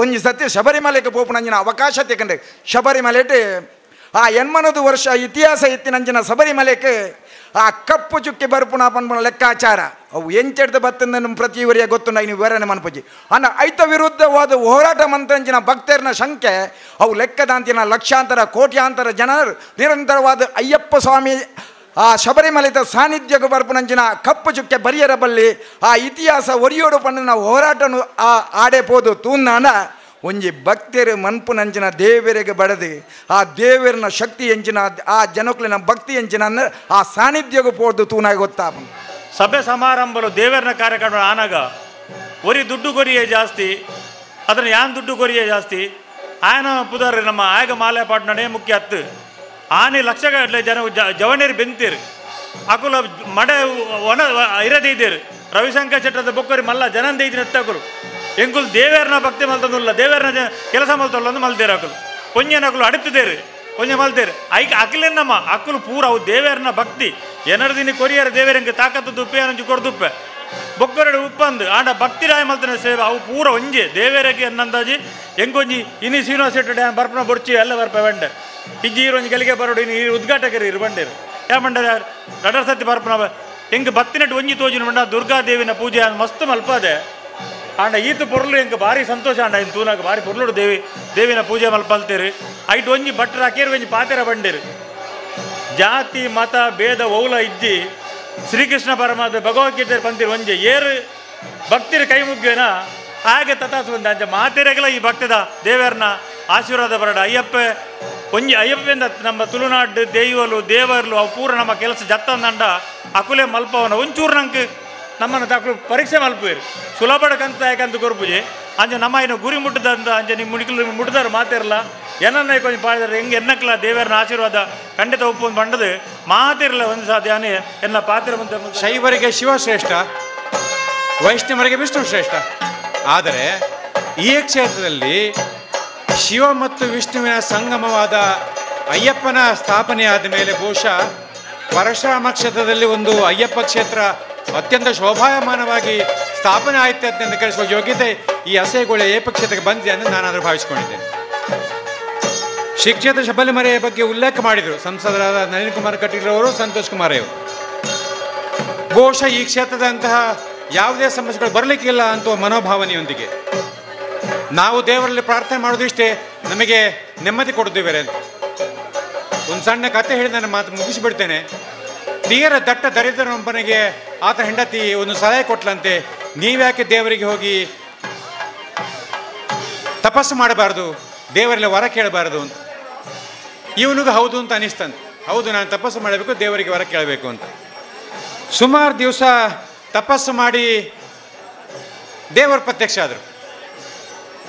ಒಂಜಿ ಸತಿ ಶಬರಿಮಲೆಗೆ ಪೋಪುನಂಚಿನ ಅವಕಾಶ ತೆಕಂಡು ಶಬರಿಮಲೆಟ್ ಆ 80 ವರ್ಷ ಇತಿಹಾಸ ಇತ್ತಿನಂಚಿನ ಶಬರಿಮಲೆಗೆ ಆ ಕಪ್ಪು ಚುಕ್ಕಿ ಬರ್ಪುಣ ಪನ್ಪುನ ಲೆಕ್ಕಾಚಾರ ಅವು ಎಂಚೆಡ್ದು ಬತ್ತಂದ ಪ್ರತಿಯವರಿಗೆ ಗೊತ್ತುಂಡ ಇನ್ನು ವಿವರಣೆ ಮನ್ಪುಜಿ ಅನ್ನ ಐತ ವಿರುದ್ಧವಾದ ಹೋರಾಟ ಮಂತ್ರಂಚಿನ ಭಕ್ತರನ ಶಂಕೆ ಅವು ಲೆಕ್ಕದಾಂತಿನ ಲಕ್ಷಾಂತರ ಕೋಟ್ಯಾಂತರ ಜನರು ನಿರಂತರವಾದ ಅಯ್ಯಪ್ಪ ಸ್ವಾಮಿ ಆ ಶಬರಿಮಲೆದ ಸಾನ್ನಿಧ್ಯಕ್ಕೆ ಬರ್ಪುನಂಚಿನ ಕಪ್ಪು ಚುಕ್ಕೆ ಬರಿಯರ ಬಲ್ಲಿ ಆ ಇತಿಹಾಸ ಒರಿಯೋಡು ಪಂಡಿನ ಹೋರಾಟನು ಆ ಆಡೆ ಪೋದು ತೂನಾನ ಒಂಜಿ ಭಕ್ತರು ಮನ್ಪುನಂಚಿನ ದೇವರಿಗೆ ಬಡದು ಆ ದೇವರನ ಶಕ್ತಿ ಎಂಚಿನ ಆ ಜನಕ್ಲಿನ ಭಕ್ತಿ ಎಂಚಿನ ಅಂದ್ರೆ ಆ ಸಾನ್ನಿಧ್ಯಕ್ಕೆ ಪೋದು ತೂನಾಗಿ ಗೊತ್ತಾ. ಸಭೆ ಸಮಾರಂಭಲು ದೇವರನ ಕಾರ್ಯಕ್ರಮ ಆನಾಗ ಒರಿ ದುಡ್ಡು ಕೊರಿಯೇ ಜಾಸ್ತಿ ಅದನ್ನು ಯಾನ್ ದುಡ್ಡು ಕೊರಿಯೇ ಜಾಸ್ತಿ ಆಯನ ಪುದರ್ ನಮ್ಮ ಆಯಗ ಮಾಲೆ ಪಾಟ್ನನೇ ಮುಖ್ಯ ಹತ್ತು ಆನೆ ಲಕ್ಷಗಟ್ಟಲೆ ಜನ ಜವನೇರು ಬೆಂತೀರು ಅಕುಲ ಮಡೆ ಒಣ ಇರದಿದ್ದೀರು ರವಿಶಂಕರ್ ಶೆಟ್ಟದ ಬೊಕ್ಕರಿ ಮಲ್ಲ ಜನಂದ ಇದ್ದೀನಿ ಎತ್ತಕುಲು ಎಂಕುಲು ದೇವೇರ್ನ ಭಕ್ತಿ ಮಲ್ತಂದುಲ್ಲ ದೇವೇರ್ನ ಕೆಲಸ ಮಲ್ತಲ್ಲ ಅಂದು ಮಲ್ತೇರು ಅಕುಲು ಕೊಂಜನ ಅಕುಲು ಅಡುತ್ತಿದ್ದೇರು ಕೊಂಜ ಮಲ್ತೇರು ಐಕ್ ಅಕಲೇನಮ್ಮ ಅಕುಲು ಪೂರ ಅವು ದೇವೇರ್ನ ಭಕ್ತಿ ಎನರ್ದಿನಿ ಕೊರಿಯರ್ ದೇವೇರಂಗೆ ತಾಕತ್ತು ದುಪ್ಪೆ ಅನಂಚು ಕೊಡ್ದುಪ್ಪೆ ಬೊಕ್ಕರೆಡು ಉಪ್ಪಂದು ಆಂಡ ಭಕ್ತಿ ರಾಯ ಮಲ್ತನ ಸೇವೆ ಅವು ಪೂರ ಒಂಜೆ ದೇವೇರಕ್ಕೆ ಅನ್ನಂದಾಜಿ ಎಂಕೊಂಜಿ ಇನಿ ಶ್ರೀನಿವಾಸ ಶೆಟ್ಟಿ ಡ್ಯಾಮ್ ಬರ್ಪನ ಬೊರ್ಚಿ ಎಲ್ಲ ಬರ್ಪ ಬಂಡೆ ಇಜ್ಜಿ ಈರೊಂಜಿ ಗಲಿಗೆ ಬರೋಡು ಇನ್ನು ಈ ಉದ್ಘಾಟಕರು ಇರು ಬಂಡೇರು ಯಾ ಬಂಡರೆ ರಡರ್ ಸತಿ ಬರ್ಪನ ಎಂಕ್ ಬತ್ತಿನಟ್ಟು ಒಂಜಿ ತೋಜಿನ ಬಂಡ ದುರ್ಗಾದೇವಿನ ಪೂಜೆ ಮಸ್ತ್ ಮಲ್ಪದೆ ಆಂಡ ಈತ ಪೊರ್ಲು ಎಂಕ್ ಭಾರಿ ಸಂತೋಷ ಆಂಡ ಇನ್ನು ತೂನಾಗ ಭಾರಿ ಪೊರ್ಲುಡು ದೇವಿ ದೇವಿನ ಪೂಜೆ ಮಲ್ಪಲ್ತೇರು ಐಟ್ ಒಂಜಿ ಭಟ್ರ ಅಕೇರು ಒಂಜಿ ಪಾತೆರ ಬಂಡೇರು ಜಾತಿ ಮತ ಭೇದ ಓಲ ಇಜ್ಜಿ ಶ್ರೀಕೃಷ್ಣ ಪರಮಾತ್ಮ ಭಗವದ್ಗೀತೆ ಪಂತಿರು ಒಂಜೆ ಏರು ಭಕ್ತಿರ ಕೈ ಮುಗ್ಗೇನ ಹಾಗೆ ತಥಾಸು ಒಂದು ಅಂಚ ಮಾತೆರೆಗಲ ಈ ಭಕ್ತದ ದೇವರನ್ನ ಆಶೀರ್ವಾದ ಬರಡ ಅಯ್ಯಪ್ಪ ಒಂಜಿ ಅಯ್ಯಪ್ಪಂದ ನಮ್ಮ ತುಳುನಾಡು ದೇವಲು ದೇವರ್ಲು ಅವು ಪೂರ ನಮ್ಮ ಕೆಲಸ ಜತ್ತಂದಂಡ ಅಕುಲೆ ಮಲ್ಪವನ ಒಂಚೂರು ನಂಗೆ ನಮ್ಮನ್ನು ತಾಕಲು ಪರೀಕ್ಷೆ ಮಲ್ಪುವೇರು ಸುಲಭಡ ಕಂತ ಯಾಕಂತ ಕೊರ್ಪುಜೆ ಅಂಚ ನಮ್ಮ ಇನ್ನು ಗುರಿ ಮುಟ್ಟದಂತ ಅಂಚ ನಿಮ್ಮ ಮುಡಿಕಲು ಮುಟ್ಟದಾರ ಮಾತಿರಲ್ಲ ಏನನ್ನ ಕೊಂಚ ಪಾಡಿದಾರೆ ಹೆಂಗೆ ಎನ್ನಕ್ಲ ದೇವರನ ಆಶೀರ್ವಾದ ಖಂಡಿತ ಒಪ್ಪು ಬಂಡದು ಮಾತಿರಲ್ಲ ಒಂದು ಸಾಧ್ಯ ಎಲ್ಲ ಪಾತ್ರ ಬಂತ. ಶೈವರಿಗೆ ಶಿವ ಶ್ರೇಷ್ಠ, ವೈಷ್ಣವರಿಗೆ ವಿಷ್ಣು ಶ್ರೇಷ್ಠ. ಆದರೆ ಈ ಕ್ಷೇತ್ರದಲ್ಲಿ ಶಿವ ಮತ್ತು ವಿಷ್ಣುವಿನ ಸಂಗಮವಾದ ಅಯ್ಯಪ್ಪನ ಸ್ಥಾಪನೆಯಾದ ಮೇಲೆ ಬಹುಶಃ ಪರಶುರಾಮ ಕ್ಷೇತ್ರದಲ್ಲಿ ಒಂದು ಅಯ್ಯಪ್ಪ ಕ್ಷೇತ್ರ ಅತ್ಯಂತ ಶೋಭಾಯಮಾನವಾಗಿ ಸ್ಥಾಪನೆ ಆಯಿತು ಅಂತ ಕರೆಸುವ ಯೋಗ್ಯತೆ ಈ ಅಸಹ್ಯಗೊಳ್ಳ ಅಯ್ಯಪ್ಪ ಕ್ಷೇತ್ರಕ್ಕೆ ಬಂದಿದೆ ಅಂತ ನಾನಾದರೂ ಭಾವಿಸಿಕೊಂಡಿದ್ದೇನೆ. ಶ್ರೀ ಕ್ಷೇತ್ರ ಶಬರಿಮಲೆಯ ಬಗ್ಗೆ ಉಲ್ಲೇಖ ಮಾಡಿದರು ಸಂಸದರಾದ ನಳಿನ್ ಕುಮಾರ್ ಕಟೀಲ್ ಅವರು, ಸಂತೋಷ್ ಕುಮಾರ್ ಅವರು. ಬಹುಶಃ ಈ ಕ್ಷೇತ್ರದಂತಹ ಯಾವುದೇ ಸಮಸ್ಯೆಗಳು ಬರಲಿಕ್ಕಿಲ್ಲ ಅಂತ ಮನೋಭಾವನೆಯೊಂದಿಗೆ ನಾವು ದೇವರಲ್ಲಿ ಪ್ರಾರ್ಥನೆ ಮಾಡೋದಿಷ್ಟೇ ನಮಗೆ ನೆಮ್ಮದಿ ಕೊಡುತ್ತೇವೆ ಅಂತ ಒಂದು ಸಣ್ಣ ಕತೆ ಹೇಳಿ ನನ್ನ ಮಾತು ಮುಗಿಸಿಬಿಡ್ತೇನೆ. ತೀರ ದಟ್ಟ ದರಿದ್ರನೊಬ್ಬನಿಗೆ ಆತ ಹೆಂಡತಿ ಒಂದು ಸಲಹೆ ಕೊಟ್ಲಂತೆ, ನೀವ್ಯಾಕೆ ದೇವರಿಗೆ ಹೋಗಿ ತಪಸ್ಸು ಮಾಡಬಾರ್ದು, ದೇವರಲ್ಲಿ ವರ ಕೇಳಬಾರ್ದು ಅಂತ. ಇವನಿಗೂ ಹೌದು ಅಂತ ಅನಿಸ್ತಂತೆ, ಹೌದು ನಾನು ತಪಸ್ಸು ಮಾಡಬೇಕು, ದೇವರಿಗೆ ವರ ಕೇಳಬೇಕು ಅಂತ. ಸುಮಾರು ದಿವಸ ತಪಸ್ಸು ಮಾಡಿ ದೇವರು ಪ್ರತ್ಯಕ್ಷ ಆದರು.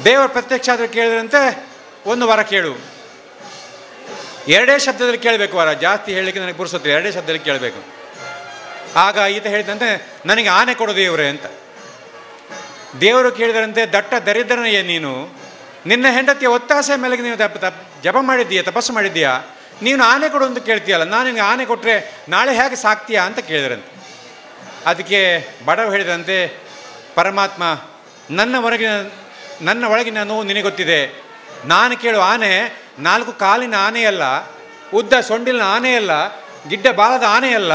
ದೇವರು ಪ್ರತ್ಯಕ್ಷ ಆದರೂ ಕೇಳಿದ್ರಂತೆ, ಒಂದು ವರ ಕೇಳು, ಎರಡೇ ಶಬ್ದದಲ್ಲಿ ಕೇಳಬೇಕು ವರ, ಜಾಸ್ತಿ ಹೇಳಲಿಕ್ಕೆ ನನಗೆ ಪುರುಸೊತ್ತಿಲ್ಲ, ಎರಡೇ ಶಬ್ದದಲ್ಲಿ ಕೇಳಬೇಕು. ಆಗ ಈತ ಹೇಳಿದಂತೆ, ನನಗೆ ಆನೆ ಕೊಡು ದೇವರೇ ಅಂತ. ದೇವರು ಕೇಳಿದ್ರಂತೆ, ದಟ್ಟ ದರಿದ್ರನೆಯೇ ನೀನು, ನಿನ್ನ ಹೆಂಡತಿಯ ಒತ್ತಾಸೆ ಮೇಲೆಗೆ ನೀನು ಜಪ ಮಾಡಿದ್ದೀಯಾ, ತಪಸ್ಸು ಮಾಡಿದ್ದೀಯಾ, ನೀನು ಆನೆ ಕೊಡು ಅಂತ ಕೇಳ್ತೀಯಲ್ಲ, ನಾನು ನಿನಗೆ ಆನೆ ಕೊಟ್ಟರೆ ನಾಳೆ ಹೇಗೆ ಸಾಕ್ತೀಯಾ ಅಂತ ಕೇಳಿದ್ರಂತೆ. ಅದಕ್ಕೆ ಬಡವ ಹೇಳಿದಂತೆ, ಪರಮಾತ್ಮ ನನ್ನ ಒಳಗಿನ ನೋವು ನಿನಗೆ ಗೊತ್ತಿದೆ, ನಾನು ಕೇಳುವ ಆನೆ ನಾಲ್ಕು ಕಾಲಿನ ಆನೆಯಲ್ಲ, ಉದ್ದ ಸೊಂಡಿಲಿನ ಆನೆಯಲ್ಲ, ಗಿಡ್ಡ ಬಾಲದ ಆನೆಯಲ್ಲ,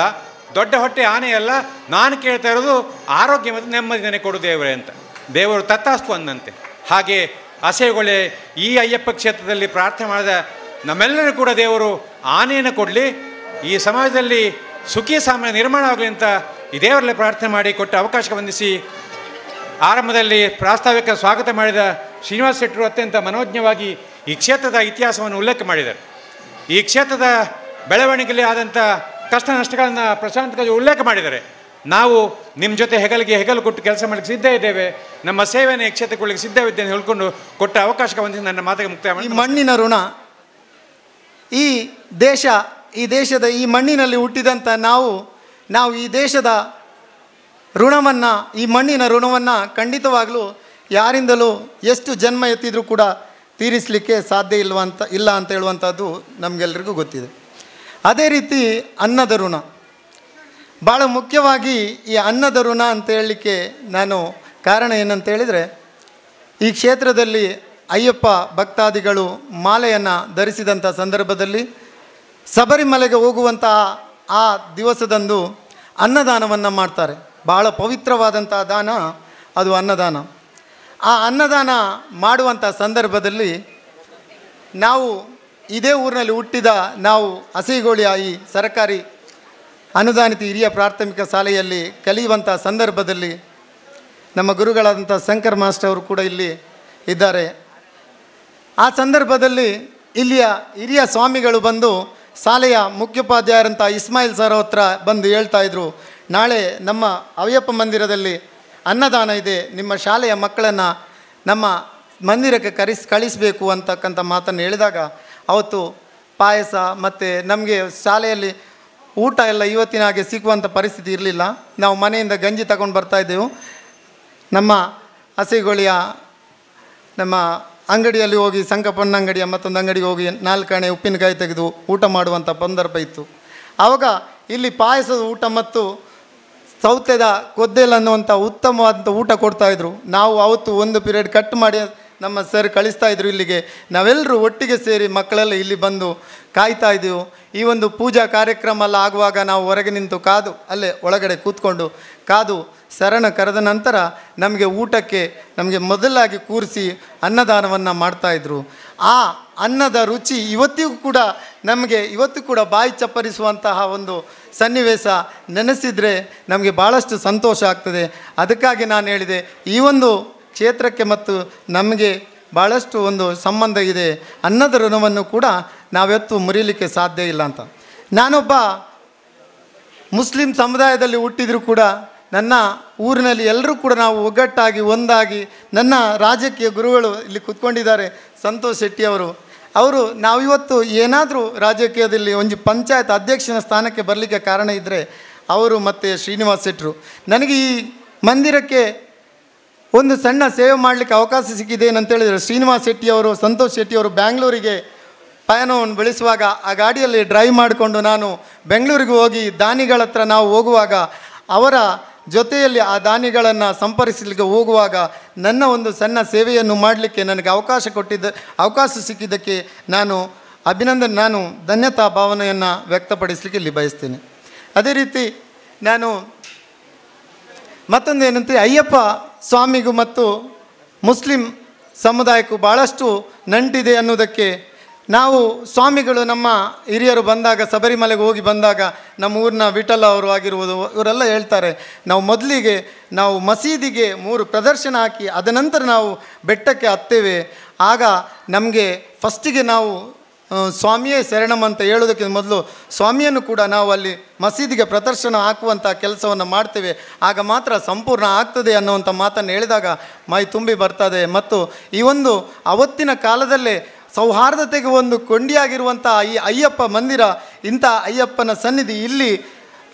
ದೊಡ್ಡ ಹೊಟ್ಟೆ ಆನೆಯಲ್ಲ, ನಾನು ಕೇಳ್ತಾ ಇರೋದು ಆರೋಗ್ಯ ಮತ್ತು ನೆಮ್ಮದಿ ನನಗೆ ಕೊಡು ದೇವರೇ ಅಂತ. ದೇವರು ತಥಾಸ್ತು ಅಂದಂತೆ. ಹಾಗೆ ಅಸಹ್ಯಗೊಳ್ಳೆ ಈ ಅಯ್ಯಪ್ಪ ಕ್ಷೇತ್ರದಲ್ಲಿ ಪ್ರಾರ್ಥನೆ ಮಾಡಿದ ನಮ್ಮೆಲ್ಲರೂ ಕೂಡ ದೇವರು ಆನೆಯನ್ನು ಕೊಡಲಿ, ಈ ಸಮಾಜದಲ್ಲಿ ಸುಖಿ ಸಾಮಾನ್ಯ ನಿರ್ಮಾಣ ಆಗಲಿ ಅಂತ ಈ ದೇವರಲ್ಲೇ ಪ್ರಾರ್ಥನೆ ಮಾಡಿ ಕೊಟ್ಟ ಅವಕಾಶಕ್ಕೆ ವಂದಿಸಿ ಆರಂಭದಲ್ಲಿ ಪ್ರಾಸ್ತಾವಿಕ ಸ್ವಾಗತ ಮಾಡಿದ ಶ್ರೀನಿವಾಸ ಶೆಟ್ಟರು ಅತ್ಯಂತ ಮನೋಜ್ಞವಾಗಿ ಈ ಕ್ಷೇತ್ರದ ಇತಿಹಾಸವನ್ನು ಉಲ್ಲೇಖ ಮಾಡಿದ್ದಾರೆ. ಈ ಕ್ಷೇತ್ರದ ಬೆಳವಣಿಗೆಯಲ್ಲಿ ಆದಂಥ ಕಷ್ಟ ನಷ್ಟಗಳನ್ನು ಪ್ರಶಾಂತ್ ಗಜ್ ಉಲ್ಲೇಖ ಮಾಡಿದ್ದಾರೆ. ನಾವು ನಿಮ್ಮ ಜೊತೆ ಹೆಗಲಿಗೆ ಹೆಗಲು ಕೊಟ್ಟು ಕೆಲಸ ಮಾಡಲಿಕ್ಕೆ ಸಿದ್ಧ ಇದ್ದೇವೆ, ನಮ್ಮ ಸೇವೆಯನ್ನು ಈ ಕ್ಷೇತ್ರಗಳಿಗೆ ಸಿದ್ಧವಿದ್ದೆ ಅಂತ ಹೇಳ್ಕೊಂಡು ಕೊಟ್ಟ ಅವಕಾಶಕ್ಕೆ ವಂದಿಸಿ ನನ್ನ ಮಾತಿಗೆ ಮುಕ್ತಾಯ ಮಾಡಿ. ಈ ಮಣ್ಣಿನ ಋಣ, ಈ ದೇಶ, ಈ ದೇಶದ ಈ ಮಣ್ಣಿನಲ್ಲಿ ಹುಟ್ಟಿದಂಥ ನಾವು ಈ ದೇಶದ ಋಣವನ್ನು, ಈ ಮಣ್ಣಿನ ಋಣವನ್ನು ಖಂಡಿತವಾಗಲೂ ಯಾರಿಂದಲೂ ಎಷ್ಟು ಜನ್ಮ ಎತ್ತಿದರೂ ಕೂಡ ತೀರಿಸಲಿಕ್ಕೆ ಸಾಧ್ಯ ಇಲ್ಲ ಅಂತ ಹೇಳುವಂಥದ್ದು ನಮಗೆಲ್ಲರಿಗೂ ಗೊತ್ತಿದೆ. ಅದೇ ರೀತಿ ಅನ್ನದ ಋಣ ಭಾಳ ಮುಖ್ಯವಾಗಿ. ಈ ಅನ್ನದ ಋಣ ಅಂತ ಹೇಳಲಿಕ್ಕೆ ನಾನು ಕಾರಣ ಏನಂತ ಹೇಳಿದರೆ, ಈ ಕ್ಷೇತ್ರದಲ್ಲಿ ಅಯ್ಯಪ್ಪ ಭಕ್ತಾದಿಗಳು ಮಾಲೆಯನ್ನು ಧರಿಸಿದಂಥ ಸಂದರ್ಭದಲ್ಲಿ ಶಬರಿಮಲೆಗೆ ಹೋಗುವಂಥ ಆ ದಿವಸದಂದು ಅನ್ನದಾನವನ್ನು ಮಾಡ್ತಾರೆ. ಭಾಳ ಪವಿತ್ರವಾದಂಥ ದಾನ ಅದು ಅನ್ನದಾನ. ಆ ಅನ್ನದಾನ ಮಾಡುವಂಥ ಸಂದರ್ಭದಲ್ಲಿ ನಾವು ಇದೇ ಊರಿನಲ್ಲಿ ಹುಟ್ಟಿದ ನಾವು ಹಸಿಗೋಳಿಯ ಈ ಸರ್ಕಾರಿ ಅನುದಾನಿತ ಹಿರಿಯ ಪ್ರಾಥಮಿಕ ಶಾಲೆಯಲ್ಲಿ ಕಲಿಯುವಂಥ ಸಂದರ್ಭದಲ್ಲಿ ನಮ್ಮ ಗುರುಗಳಾದಂಥ ಶಂಕರ್ ಮಾಸ್ಟರ್ ಅವರು ಕೂಡ ಇಲ್ಲಿ ಇದ್ದಾರೆ. ಆ ಸಂದರ್ಭದಲ್ಲಿ ಇಲ್ಲಿಯ ಹಿರಿಯ ಸ್ವಾಮಿಗಳು ಬಂದು ಶಾಲೆಯ ಮುಖ್ಯೋಪಾಧ್ಯಾಯರಂಥ ಇಸ್ಮಾಯಿಲ್ ಸರ್ ಹತ್ರ ಬಂದು ಹೇಳ್ತಾಯಿದ್ರು, ನಾಳೆ ನಮ್ಮ ಅಯ್ಯಪ್ಪ ಮಂದಿರದಲ್ಲಿ ಅನ್ನದಾನ ಇದೆ, ನಿಮ್ಮ ಶಾಲೆಯ ಮಕ್ಕಳನ್ನು ನಮ್ಮ ಮಂದಿರಕ್ಕೆ ಕಳಿಸಬೇಕು ಅಂತಕ್ಕಂಥ ಮಾತನ್ನು ಹೇಳಿದಾಗ ಅವತ್ತು ಪಾಯಸ ಮತ್ತು ನಮಗೆ ಶಾಲೆಯಲ್ಲಿ ಊಟ ಎಲ್ಲ ಇವತ್ತಿನ ಹಾಗೆ ಸಿಕ್ಕುವಂಥ ಪರಿಸ್ಥಿತಿ ಇರಲಿಲ್ಲ. ನಾವು ಮನೆಯಿಂದ ಗಂಜಿ ತಗೊಂಡು ಬರ್ತಾಯಿದ್ದೆವು. ನಮ್ಮ ಹಸಿಗೋಳಿಯ ನಮ್ಮ ಅಂಗಡಿಯಲ್ಲಿ ಹೋಗಿ, ಸಂಕಪ್ಪನ ಅಂಗಡಿಯ ಮತ್ತೊಂದು ಅಂಗಡಿಗೆ ಹೋಗಿ 4 ಆಣೆ ಉಪ್ಪಿನಕಾಯಿ ತೆಗೆದು ಊಟ ಮಾಡುವಂಥ ಸಂದರ್ಭ ಇತ್ತು. ಆವಾಗ ಇಲ್ಲಿ ಪಾಯಸದ ಊಟ ಮತ್ತು ಸೌತೆದ ಕೊದ್ದೆಲ್ ಅನ್ನುವಂಥ ಉತ್ತಮವಾದಂಥ ಊಟ ಕೊಡ್ತಾಯಿದ್ರು. ನಾವು ಅವತ್ತು ಒಂದು ಪೀರಿಯಡ್ ಕಟ್ ಮಾಡಿ ನಮ್ಮ ಸರ್ ಕಳಿಸ್ತಾಯಿದ್ರು ಇಲ್ಲಿಗೆ. ನಾವೆಲ್ಲರೂ ಒಟ್ಟಿಗೆ ಸೇರಿ ಮಕ್ಕಳೆಲ್ಲ ಇಲ್ಲಿ ಬಂದು ಕಾಯ್ತಾ ಇದ್ದೆವು. ಈ ಒಂದು ಪೂಜಾ ಕಾರ್ಯಕ್ರಮ ಎಲ್ಲ ಆಗುವಾಗ ನಾವು ಹೊರಗೆ ನಿಂತು ಕಾದು, ಅಲ್ಲೇ ಒಳಗಡೆ ಕೂತ್ಕೊಂಡು ಕಾದು ಶರಣ ಕರೆದ ನಂತರ ನಮಗೆ ಊಟಕ್ಕೆ ನಮಗೆ ಮೊದಲಾಗಿ ಕೂರಿಸಿ ಅನ್ನದಾನವನ್ನು ಮಾಡ್ತಾಯಿದ್ರು. ಆ ಅನ್ನದ ರುಚಿ ಇವತ್ತಿಗೂ ಕೂಡ ನಮಗೆ ಇವತ್ತು ಕೂಡ ಬಾಯಿ ಚಪ್ಪರಿಸುವಂತಹ ಒಂದು ಸನ್ನಿವೇಶ ನೆನೆಸಿದರೆ ನಮಗೆ ಭಾಳಷ್ಟು ಸಂತೋಷ ಆಗ್ತದೆ. ಅದಕ್ಕಾಗಿ ನಾನು ಹೇಳಿದೆ, ಈ ಒಂದು ಕ್ಷೇತ್ರಕ್ಕೆ ಮತ್ತು ನಮಗೆ ಭಾಳಷ್ಟು ಒಂದು ಸಂಬಂಧ ಇದೆ. ಅನ್ನದ ಋಣವನ್ನು ಕೂಡ ನಾವೆತ್ತು ಮುರಿಯಲಿಕ್ಕೆ ಸಾಧ್ಯ ಇಲ್ಲ ಅಂತ. ನಾನೊಬ್ಬ ಮುಸ್ಲಿಂ ಸಮುದಾಯದಲ್ಲಿ ಹುಟ್ಟಿದರೂ ಕೂಡ ನನ್ನ ಊರಿನಲ್ಲಿ ಎಲ್ಲರೂ ಕೂಡ ನಾವು ಒಗ್ಗಟ್ಟಾಗಿ ಒಂದಾಗಿ, ನನ್ನ ರಾಜಕೀಯ ಗುರುಗಳು ಇಲ್ಲಿ ಕೂತ್ಕೊಂಡಿದ್ದಾರೆ ಸಂತೋಷ್ ಶೆಟ್ಟಿಯವರು, ಅವರು ನಾವಿವತ್ತು ಏನಾದರೂ ರಾಜಕೀಯದಲ್ಲಿ ಒಂದು ಪಂಚಾಯತ್ ಅಧ್ಯಕ್ಷನ ಸ್ಥಾನಕ್ಕೆ ಬರಲಿಕ್ಕೆ ಕಾರಣ ಇದ್ದರೆ ಅವರು ಮತ್ತು ಶ್ರೀನಿವಾಸ್ ಶೆಟ್ಟರು. ನನಗೆ ಈ ಮಂದಿರಕ್ಕೆ ಒಂದು ಸಣ್ಣ ಸೇವೆ ಮಾಡಲಿಕ್ಕೆ ಅವಕಾಶ ಸಿಕ್ಕಿದೆ ಏನಂತೇಳಿದರೆ, ಶ್ರೀನಿವಾಸ್ ಶೆಟ್ಟಿಯವರು ಸಂತೋಷ್ ಶೆಟ್ಟಿಯವರು ಬ್ಯಾಂಗ್ಳೂರಿಗೆ ಪಯಣವನ್ನು ಬೆಳೆಸುವಾಗ ಆ ಗಾಡಿಯಲ್ಲಿ ಡ್ರೈವ್ ಮಾಡಿಕೊಂಡು ನಾನು ಬೆಂಗಳೂರಿಗೆ ಹೋಗಿ ದಾನಿಗಳ ಹತ್ರ ನಾವು ಹೋಗುವಾಗ ಅವರ ಜೊತೆಯಲ್ಲಿ ಆ ದಾನಿಗಳನ್ನು ಸಂಪರ್ಕಿಸಲಿಕ್ಕೆ ಹೋಗುವಾಗ ನನ್ನ ಒಂದು ಸಣ್ಣ ಸೇವೆಯನ್ನು ಮಾಡಲಿಕ್ಕೆ ನನಗೆ ಅವಕಾಶ ಸಿಕ್ಕಿದ್ದಕ್ಕೆ ನಾನು ಅಭಿನಂದನೆ, ನಾನು ಧನ್ಯತಾ ಭಾವನೆಯನ್ನು ವ್ಯಕ್ತಪಡಿಸಲಿಕ್ಕೆ ಇಲ್ಲಿ ಬಯಸ್ತೇನೆ. ಅದೇ ರೀತಿ ನಾನು ಮತ್ತೊಂದು ಏನಂತೆ, ಅಯ್ಯಪ್ಪ ಸ್ವಾಮಿಗೂ ಮತ್ತು ಮುಸ್ಲಿಂ ಸಮುದಾಯಕ್ಕೂ ಭಾಳಷ್ಟು ನಂಟಿದೆ ಅನ್ನೋದಕ್ಕೆ ನಾವು ಸ್ವಾಮಿಗಳು ನಮ್ಮ ಹಿರಿಯರು ಬಂದಾಗ ಶಬರಿಮಲೆಗೆ ಹೋಗಿ ಬಂದಾಗ ನಮ್ಮ ಊರಿನ ವಿಠಲ ಅವರು ಆಗಿರ್ಬೋದು ಇವರೆಲ್ಲ ಹೇಳ್ತಾರೆ, ನಾವು ಮೊದಲಿಗೆ ನಾವು ಮಸೀದಿಗೆ 3 ಪ್ರದರ್ಶನ ಹಾಕಿ ಅದನಂತರ ನಾವು ಬೆಟ್ಟಕ್ಕೆ ಹತ್ತೇವೆ, ಆಗ ನಮಗೆ ಫಸ್ಟಿಗೆ ನಾವು ಸ್ವಾಮಿಯೇ ಶರಣಂ ಅಂತ ಹೇಳೋದಕ್ಕಿಂತ ಮೊದಲು ಸ್ವಾಮಿಯನ್ನು ಕೂಡ ನಾವು ಅಲ್ಲಿ ಮಸೀದಿಗೆ ಪ್ರದರ್ಶನ ಹಾಕುವಂಥ ಕೆಲಸವನ್ನು ಮಾಡ್ತೇವೆ, ಆಗ ಮಾತ್ರ ಸಂಪೂರ್ಣ ಆಗ್ತದೆ ಅನ್ನುವಂಥ ಮಾತನ್ನು ಹೇಳಿದಾಗ ಮೈ ತುಂಬಿ ಬರ್ತದೆ. ಮತ್ತು ಈ ಒಂದು ಅವತ್ತಿನ ಕಾಲದಲ್ಲೇ ಸೌಹಾರ್ದತೆಗೆ ಒಂದು ಕೊಂಡಿಯಾಗಿರುವಂಥ ಈ ಅಯ್ಯಪ್ಪ ಮಂದಿರ, ಇಂಥ ಅಯ್ಯಪ್ಪನ ಸನ್ನಿಧಿ ಇಲ್ಲಿ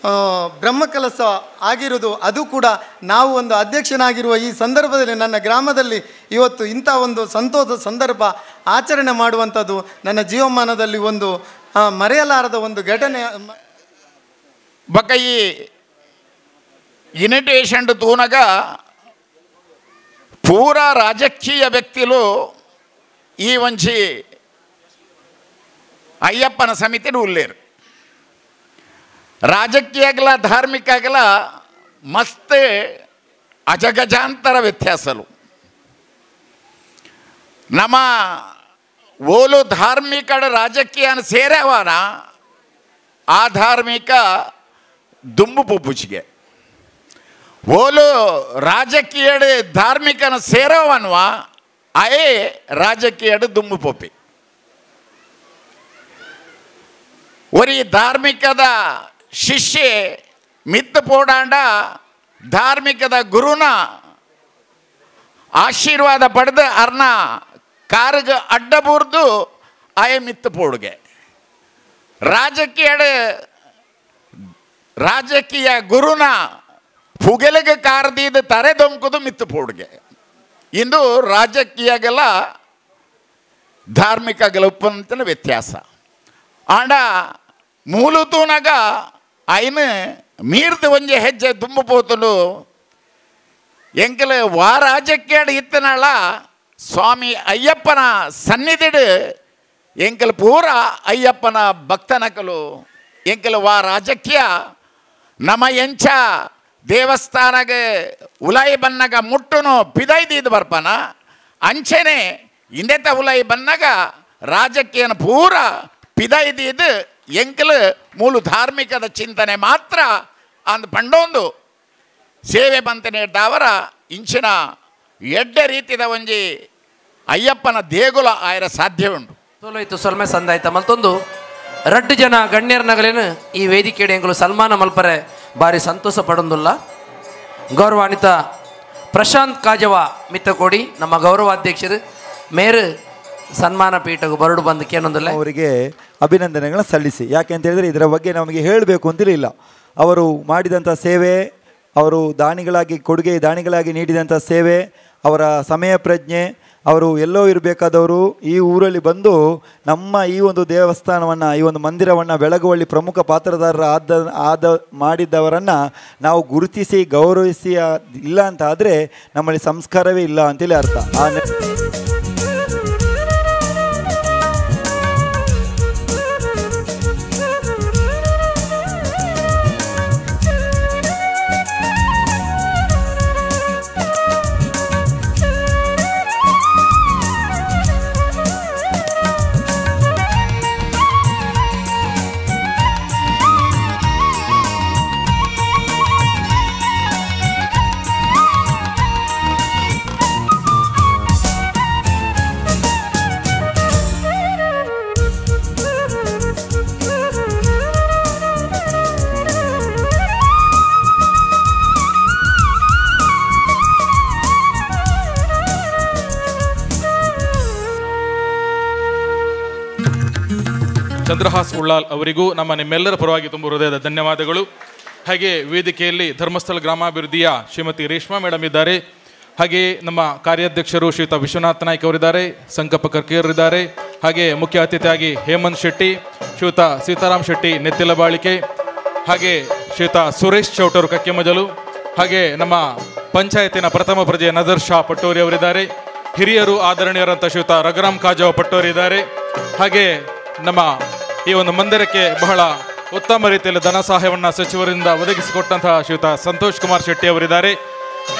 ಬ್ರಹ್ಮಕಲಶ ಆಗಿರೋದು, ಅದು ಕೂಡ ನಾವು ಒಂದು ಅಧ್ಯಕ್ಷನಾಗಿರುವ ಈ ಸಂದರ್ಭದಲ್ಲಿ ನನ್ನ ಗ್ರಾಮದಲ್ಲಿ ಇವತ್ತು ಇಂಥ ಒಂದು ಸಂತೋಷದ ಸಂದರ್ಭ ಆಚರಣೆ ಮಾಡುವಂಥದ್ದು ನನ್ನ ಜೀವಮಾನದಲ್ಲಿ ಒಂದು ಮರೆಯಲಾರದ ಒಂದು ಘಟನೆ. ಬೊಕ್ಕ ಈ ಇನ್ವಿಟೇಷನ್ ತೂನಗ ಪೂರಾ ರಾಜಕೀಯ ವ್ಯಕ್ತಿಲು ಈ ಒಂಜಿ ಅಯ್ಯಪ್ಪನ ಸಮಿತಿಡು ಉಲ್ಲೇರು. ರಾಜಕೀಯಗಲ ಧಾರ್ಮಿಕಗಲ ಮಸ್ತ್ ಅಜಗಜಾಂತರ ವ್ಯತ್ಯಾಸಲು. ನಮ್ಮ ಓಲು ಧಾರ್ಮಿಕಡ ರಾಜಕೀಯನ ಸೇರವನ ಆ ಧಾರ್ಮಿಕ ದುಂಬು ಪುಪ್ಪುಚಿಗೆ, ಓಲು ರಾಜಕೀಯ ಧಾರ್ಮಿಕನ ಸೇರವನ್ವ ಅಯೇ ರಾಜಕೀಯಡು ದುಂಬು ಪೊಪ್ಪಿ. ಒರಿ ಧಾರ್ಮಿಕದ ಶಿಷ್ಯೆ ಮಿತ್ತು ಪೋಡಾಂಡ ಧಾರ್ಮಿಕದ ಗುರುನ ಆಶೀರ್ವಾದ ಪಡೆದು ಅರ್ನ ಕಾರುಗ ಅಡ್ಡಬೂರ್ದು ಆಯೆ ಮಿತ್ತು ಪೋಡುಗೆ. ರಾಜಕೀಯ ಗುರುನ ಪುಗೆಲಗ ಕಾರದೀದ ತರೆ ದೊಂಕುದು ಮಿತ್ತು ಪೋಡುಗೆ. ಇಂದು ರಾಜಕೀಯಗಲ ಧಾರ್ಮಿಕಗಳ ಉಪ್ಪಂತನ ವ್ಯತ್ಯಾಸ. ಆಂಡ ಮೂಲತೂನಗ ಐನು ಮೀರ್ದು ಒಂಜೆ ಹೆಜ್ಜೆ ದುಂಬು ಪೋತಲು ಎಂಕಲ ವಾ ರಾಜಕೀಯ ಇತ್ತನಾಳ ಸ್ವಾಮಿ ಅಯ್ಯಪ್ಪನ ಸನ್ನಿಧಿಡು ಎಂಕಲ ಪೂರ ಅಯ್ಯಪ್ಪನ ಭಕ್ತನಕಲು ಎಂಕಲ ವಾ ರಾಜಕೀಯ ನಮ ಎಂಚ ದೇವಸ್ಥಾನಗೆ ಉಲಾಯಿ ಬನ್ನಗ ಮುಟ್ಟುನು ಪಿದೈದೀದು ಬರ್ಪನ ಅಂಚೆನೆ ಇಂದೆತ ಉಲಾಯಿ ಬನ್ನಗ ರಾಜಕೀಯನ ಪೂರ ಪಿದೈದೀದು ಎಂಕಲು ಮೂಲು ಧಾರ್ಮಿಕದ ಚಿಂತನೆ ಮಾತ್ರ ಅಂದ್ ಪಂಡೊಂದು ಸೇವೆ ಬಂತನೆ ದಾವರ ಇಂಚಿನ ಎಡ್ಡೆ ರೀತಿದ ಒಂಜಿ ಅಯ್ಯಪ್ಪನ ದೇಗುಲ ಆಯರ ಸಾಧ್ಯ ಉಂಟು. ಸೋಲೋಯ್ತು ಸೊಲ್ಮೆ ಸಂದಾಯ್ತ ಮತ್ತೊಂದು ರಡ್ಡು ಜನ ಗಣ್ಯರನಗಲೇನು ಈ ವೇದಿಕೆಡೆ ಎಂಕಲು ಸನ್ಮಾನ ಮಲ್ಪರೆ ಭಾರಿ ಸಂತೋಷ ಪಡೊಂದುಲ್ಲ. ಗೌರವಾನ್ವಿತ ಪ್ರಶಾಂತ್ ಕಾಜವ ಮಿತ್ತಕೋಡಿ ನಮ್ಮ ಗೌರವಾಧ್ಯಕ್ಷರು ಮೇರು ಸನ್ಮಾನ ಪೀಠకు ಬರಡು ಬಂದು ಕೇನೊಂದಿಲ್ಲ ಅವರಿಗೆ ಅಭಿನಂದನೆಗಳನ್ನ ಸಲ್ಲಿಸಿ. ಯಾಕೆ ಅಂತ ಹೇಳಿದರೆ ಇದರ ಬಗ್ಗೆ ನಮಗೆ ಹೇಳಬೇಕು ಅಂತಿಲ್ಲ. ಅವರು ಮಾಡಿದಂಥ ಸೇವೆ, ಅವರು ದಾನಿಗಳಾಗಿ ಕೊಡುಗೆ ದಾನಿಗಳಾಗಿ ನೀಡಿದಂಥ ಸೇವೆ, ಅವರ ಸಮಯ ಪ್ರಜ್ಞೆ, ಅವರು ಎಲ್ಲೋ ಇರಬೇಕಾದವರು ಈ ಊರಲ್ಲಿ ಬಂದು ನಮ್ಮ ಈ ಒಂದು ದೇವಸ್ಥಾನವನ್ನು, ಈ ಒಂದು ಮಂದಿರವನ್ನು ಬೆಳಗುವಲ್ಲಿ ಪ್ರಮುಖ ಪಾತ್ರಧಾರರ ಆದ ಮಾಡಿದ್ದವರನ್ನು ನಾವು ಗುರುತಿಸಿ ಗೌರವಿಸಿ ಇಲ್ಲ ಅಂತ ಆದರೆ ನಮ್ಮಲ್ಲಿ ಸಂಸ್ಕಾರವೇ ಇಲ್ಲ ಅಂತೇಳಿ ಅರ್ಥ. ಆ ಚಂದ್ರಹಾಸ್ ಉಳ್ಳಾಲ್ ಅವರಿಗೂ ನಮ್ಮ ನಿಮ್ಮೆಲ್ಲರ ಪರವಾಗಿ ತುಂಬ ಹೃದಯದ ಧನ್ಯವಾದಗಳು. ಹಾಗೆ ವೇದಿಕೆಯಲ್ಲಿ ಧರ್ಮಸ್ಥಳ ಗ್ರಾಮಾಭಿವೃದ್ಧಿಯ ಶ್ರೀಮತಿ ರೇಷ್ಮಾ ಮೇಡಮ್ ಇದ್ದಾರೆ. ಹಾಗೆಯೇ ನಮ್ಮ ಕಾರ್ಯಾಧ್ಯಕ್ಷರು ಶ್ರೀಯುತ ವಿಶ್ವನಾಥ್ ನಾಯ್ಕ್ ಅವರಿದ್ದಾರೆ, ಸಂಕಪ್ಪ ಕರ್ಕೇರರಿದ್ದಾರೆ. ಹಾಗೆ ಮುಖ್ಯ ಅತಿಥಿಯಾಗಿ ಹೇಮಂತ್ ಶೆಟ್ಟಿ, ಶ್ರೀಯುತ ಸೀತಾರಾಮ್ ಶೆಟ್ಟಿ ನೆತ್ತಿಲಬಾಳಿಕೆ, ಹಾಗೆ ಶ್ರೀಯುತ ಸುರೇಶ್ ಚೌಟರು ಕಕ್ಕೆಮಜಲು, ಹಾಗೆ ನಮ್ಮ ಪಂಚಾಯತಿನ ಪ್ರಥಮ ಪ್ರಜೆ ನಜರ್ ಶಾ ಪಟ್ಟೋರಿ ಅವರಿದ್ದಾರೆ. ಹಿರಿಯರು ಆದರಣೀಯರಂಥ ಶ್ರೀಯುತ ರಘುರಾಮ್ ಕಾಜಾವ್ ಪಟ್ಟೋರಿ ಇದ್ದಾರೆ. ಹಾಗೆ ನಮ್ಮ ಈ ಒಂದು ಮಂದಿರಕ್ಕೆ ಬಹಳ ಉತ್ತಮ ರೀತಿಯಲ್ಲಿ ಧನ ಸಹಾಯವನ್ನು ಸಚಿವರಿಂದ ಒದಗಿಸಿಕೊಟ್ಟಂತಹ ಶ್ರೀಯುತ ಸಂತೋಷ್ ಕುಮಾರ್ ಶೆಟ್ಟಿ ಅವರಿದ್ದಾರೆ.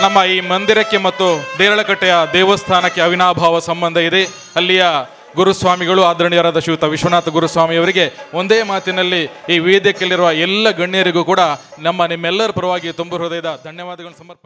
ನಮ್ಮ ಈ ಮಂದಿರಕ್ಕೆ ಮತ್ತು ದೇರಳಕಟ್ಟೆಯ ದೇವಸ್ಥಾನಕ್ಕೆ ಅವಿನಾಭಾವ ಸಂಬಂಧ ಇದೆ. ಅಲ್ಲಿಯ ಗುರುಸ್ವಾಮಿಗಳು ಆದರಣೀಯರಾದ ಶ್ರೀಯುತ ವಿಶ್ವನಾಥ ಗುರುಸ್ವಾಮಿಯವರಿಗೆ ಒಂದೇ ಮಾತಿನಲ್ಲಿ ಈ ವೇದಿಕೆಯಲ್ಲಿರುವ ಎಲ್ಲ ಗಣ್ಯರಿಗೂ ಕೂಡ ನಮ್ಮ ನಿಮ್ಮೆಲ್ಲರ ಪರವಾಗಿ ತುಂಬು ಹೃದಯದ ಧನ್ಯವಾದಗಳನ್ನು ಸಮರ್ಪಣೆ.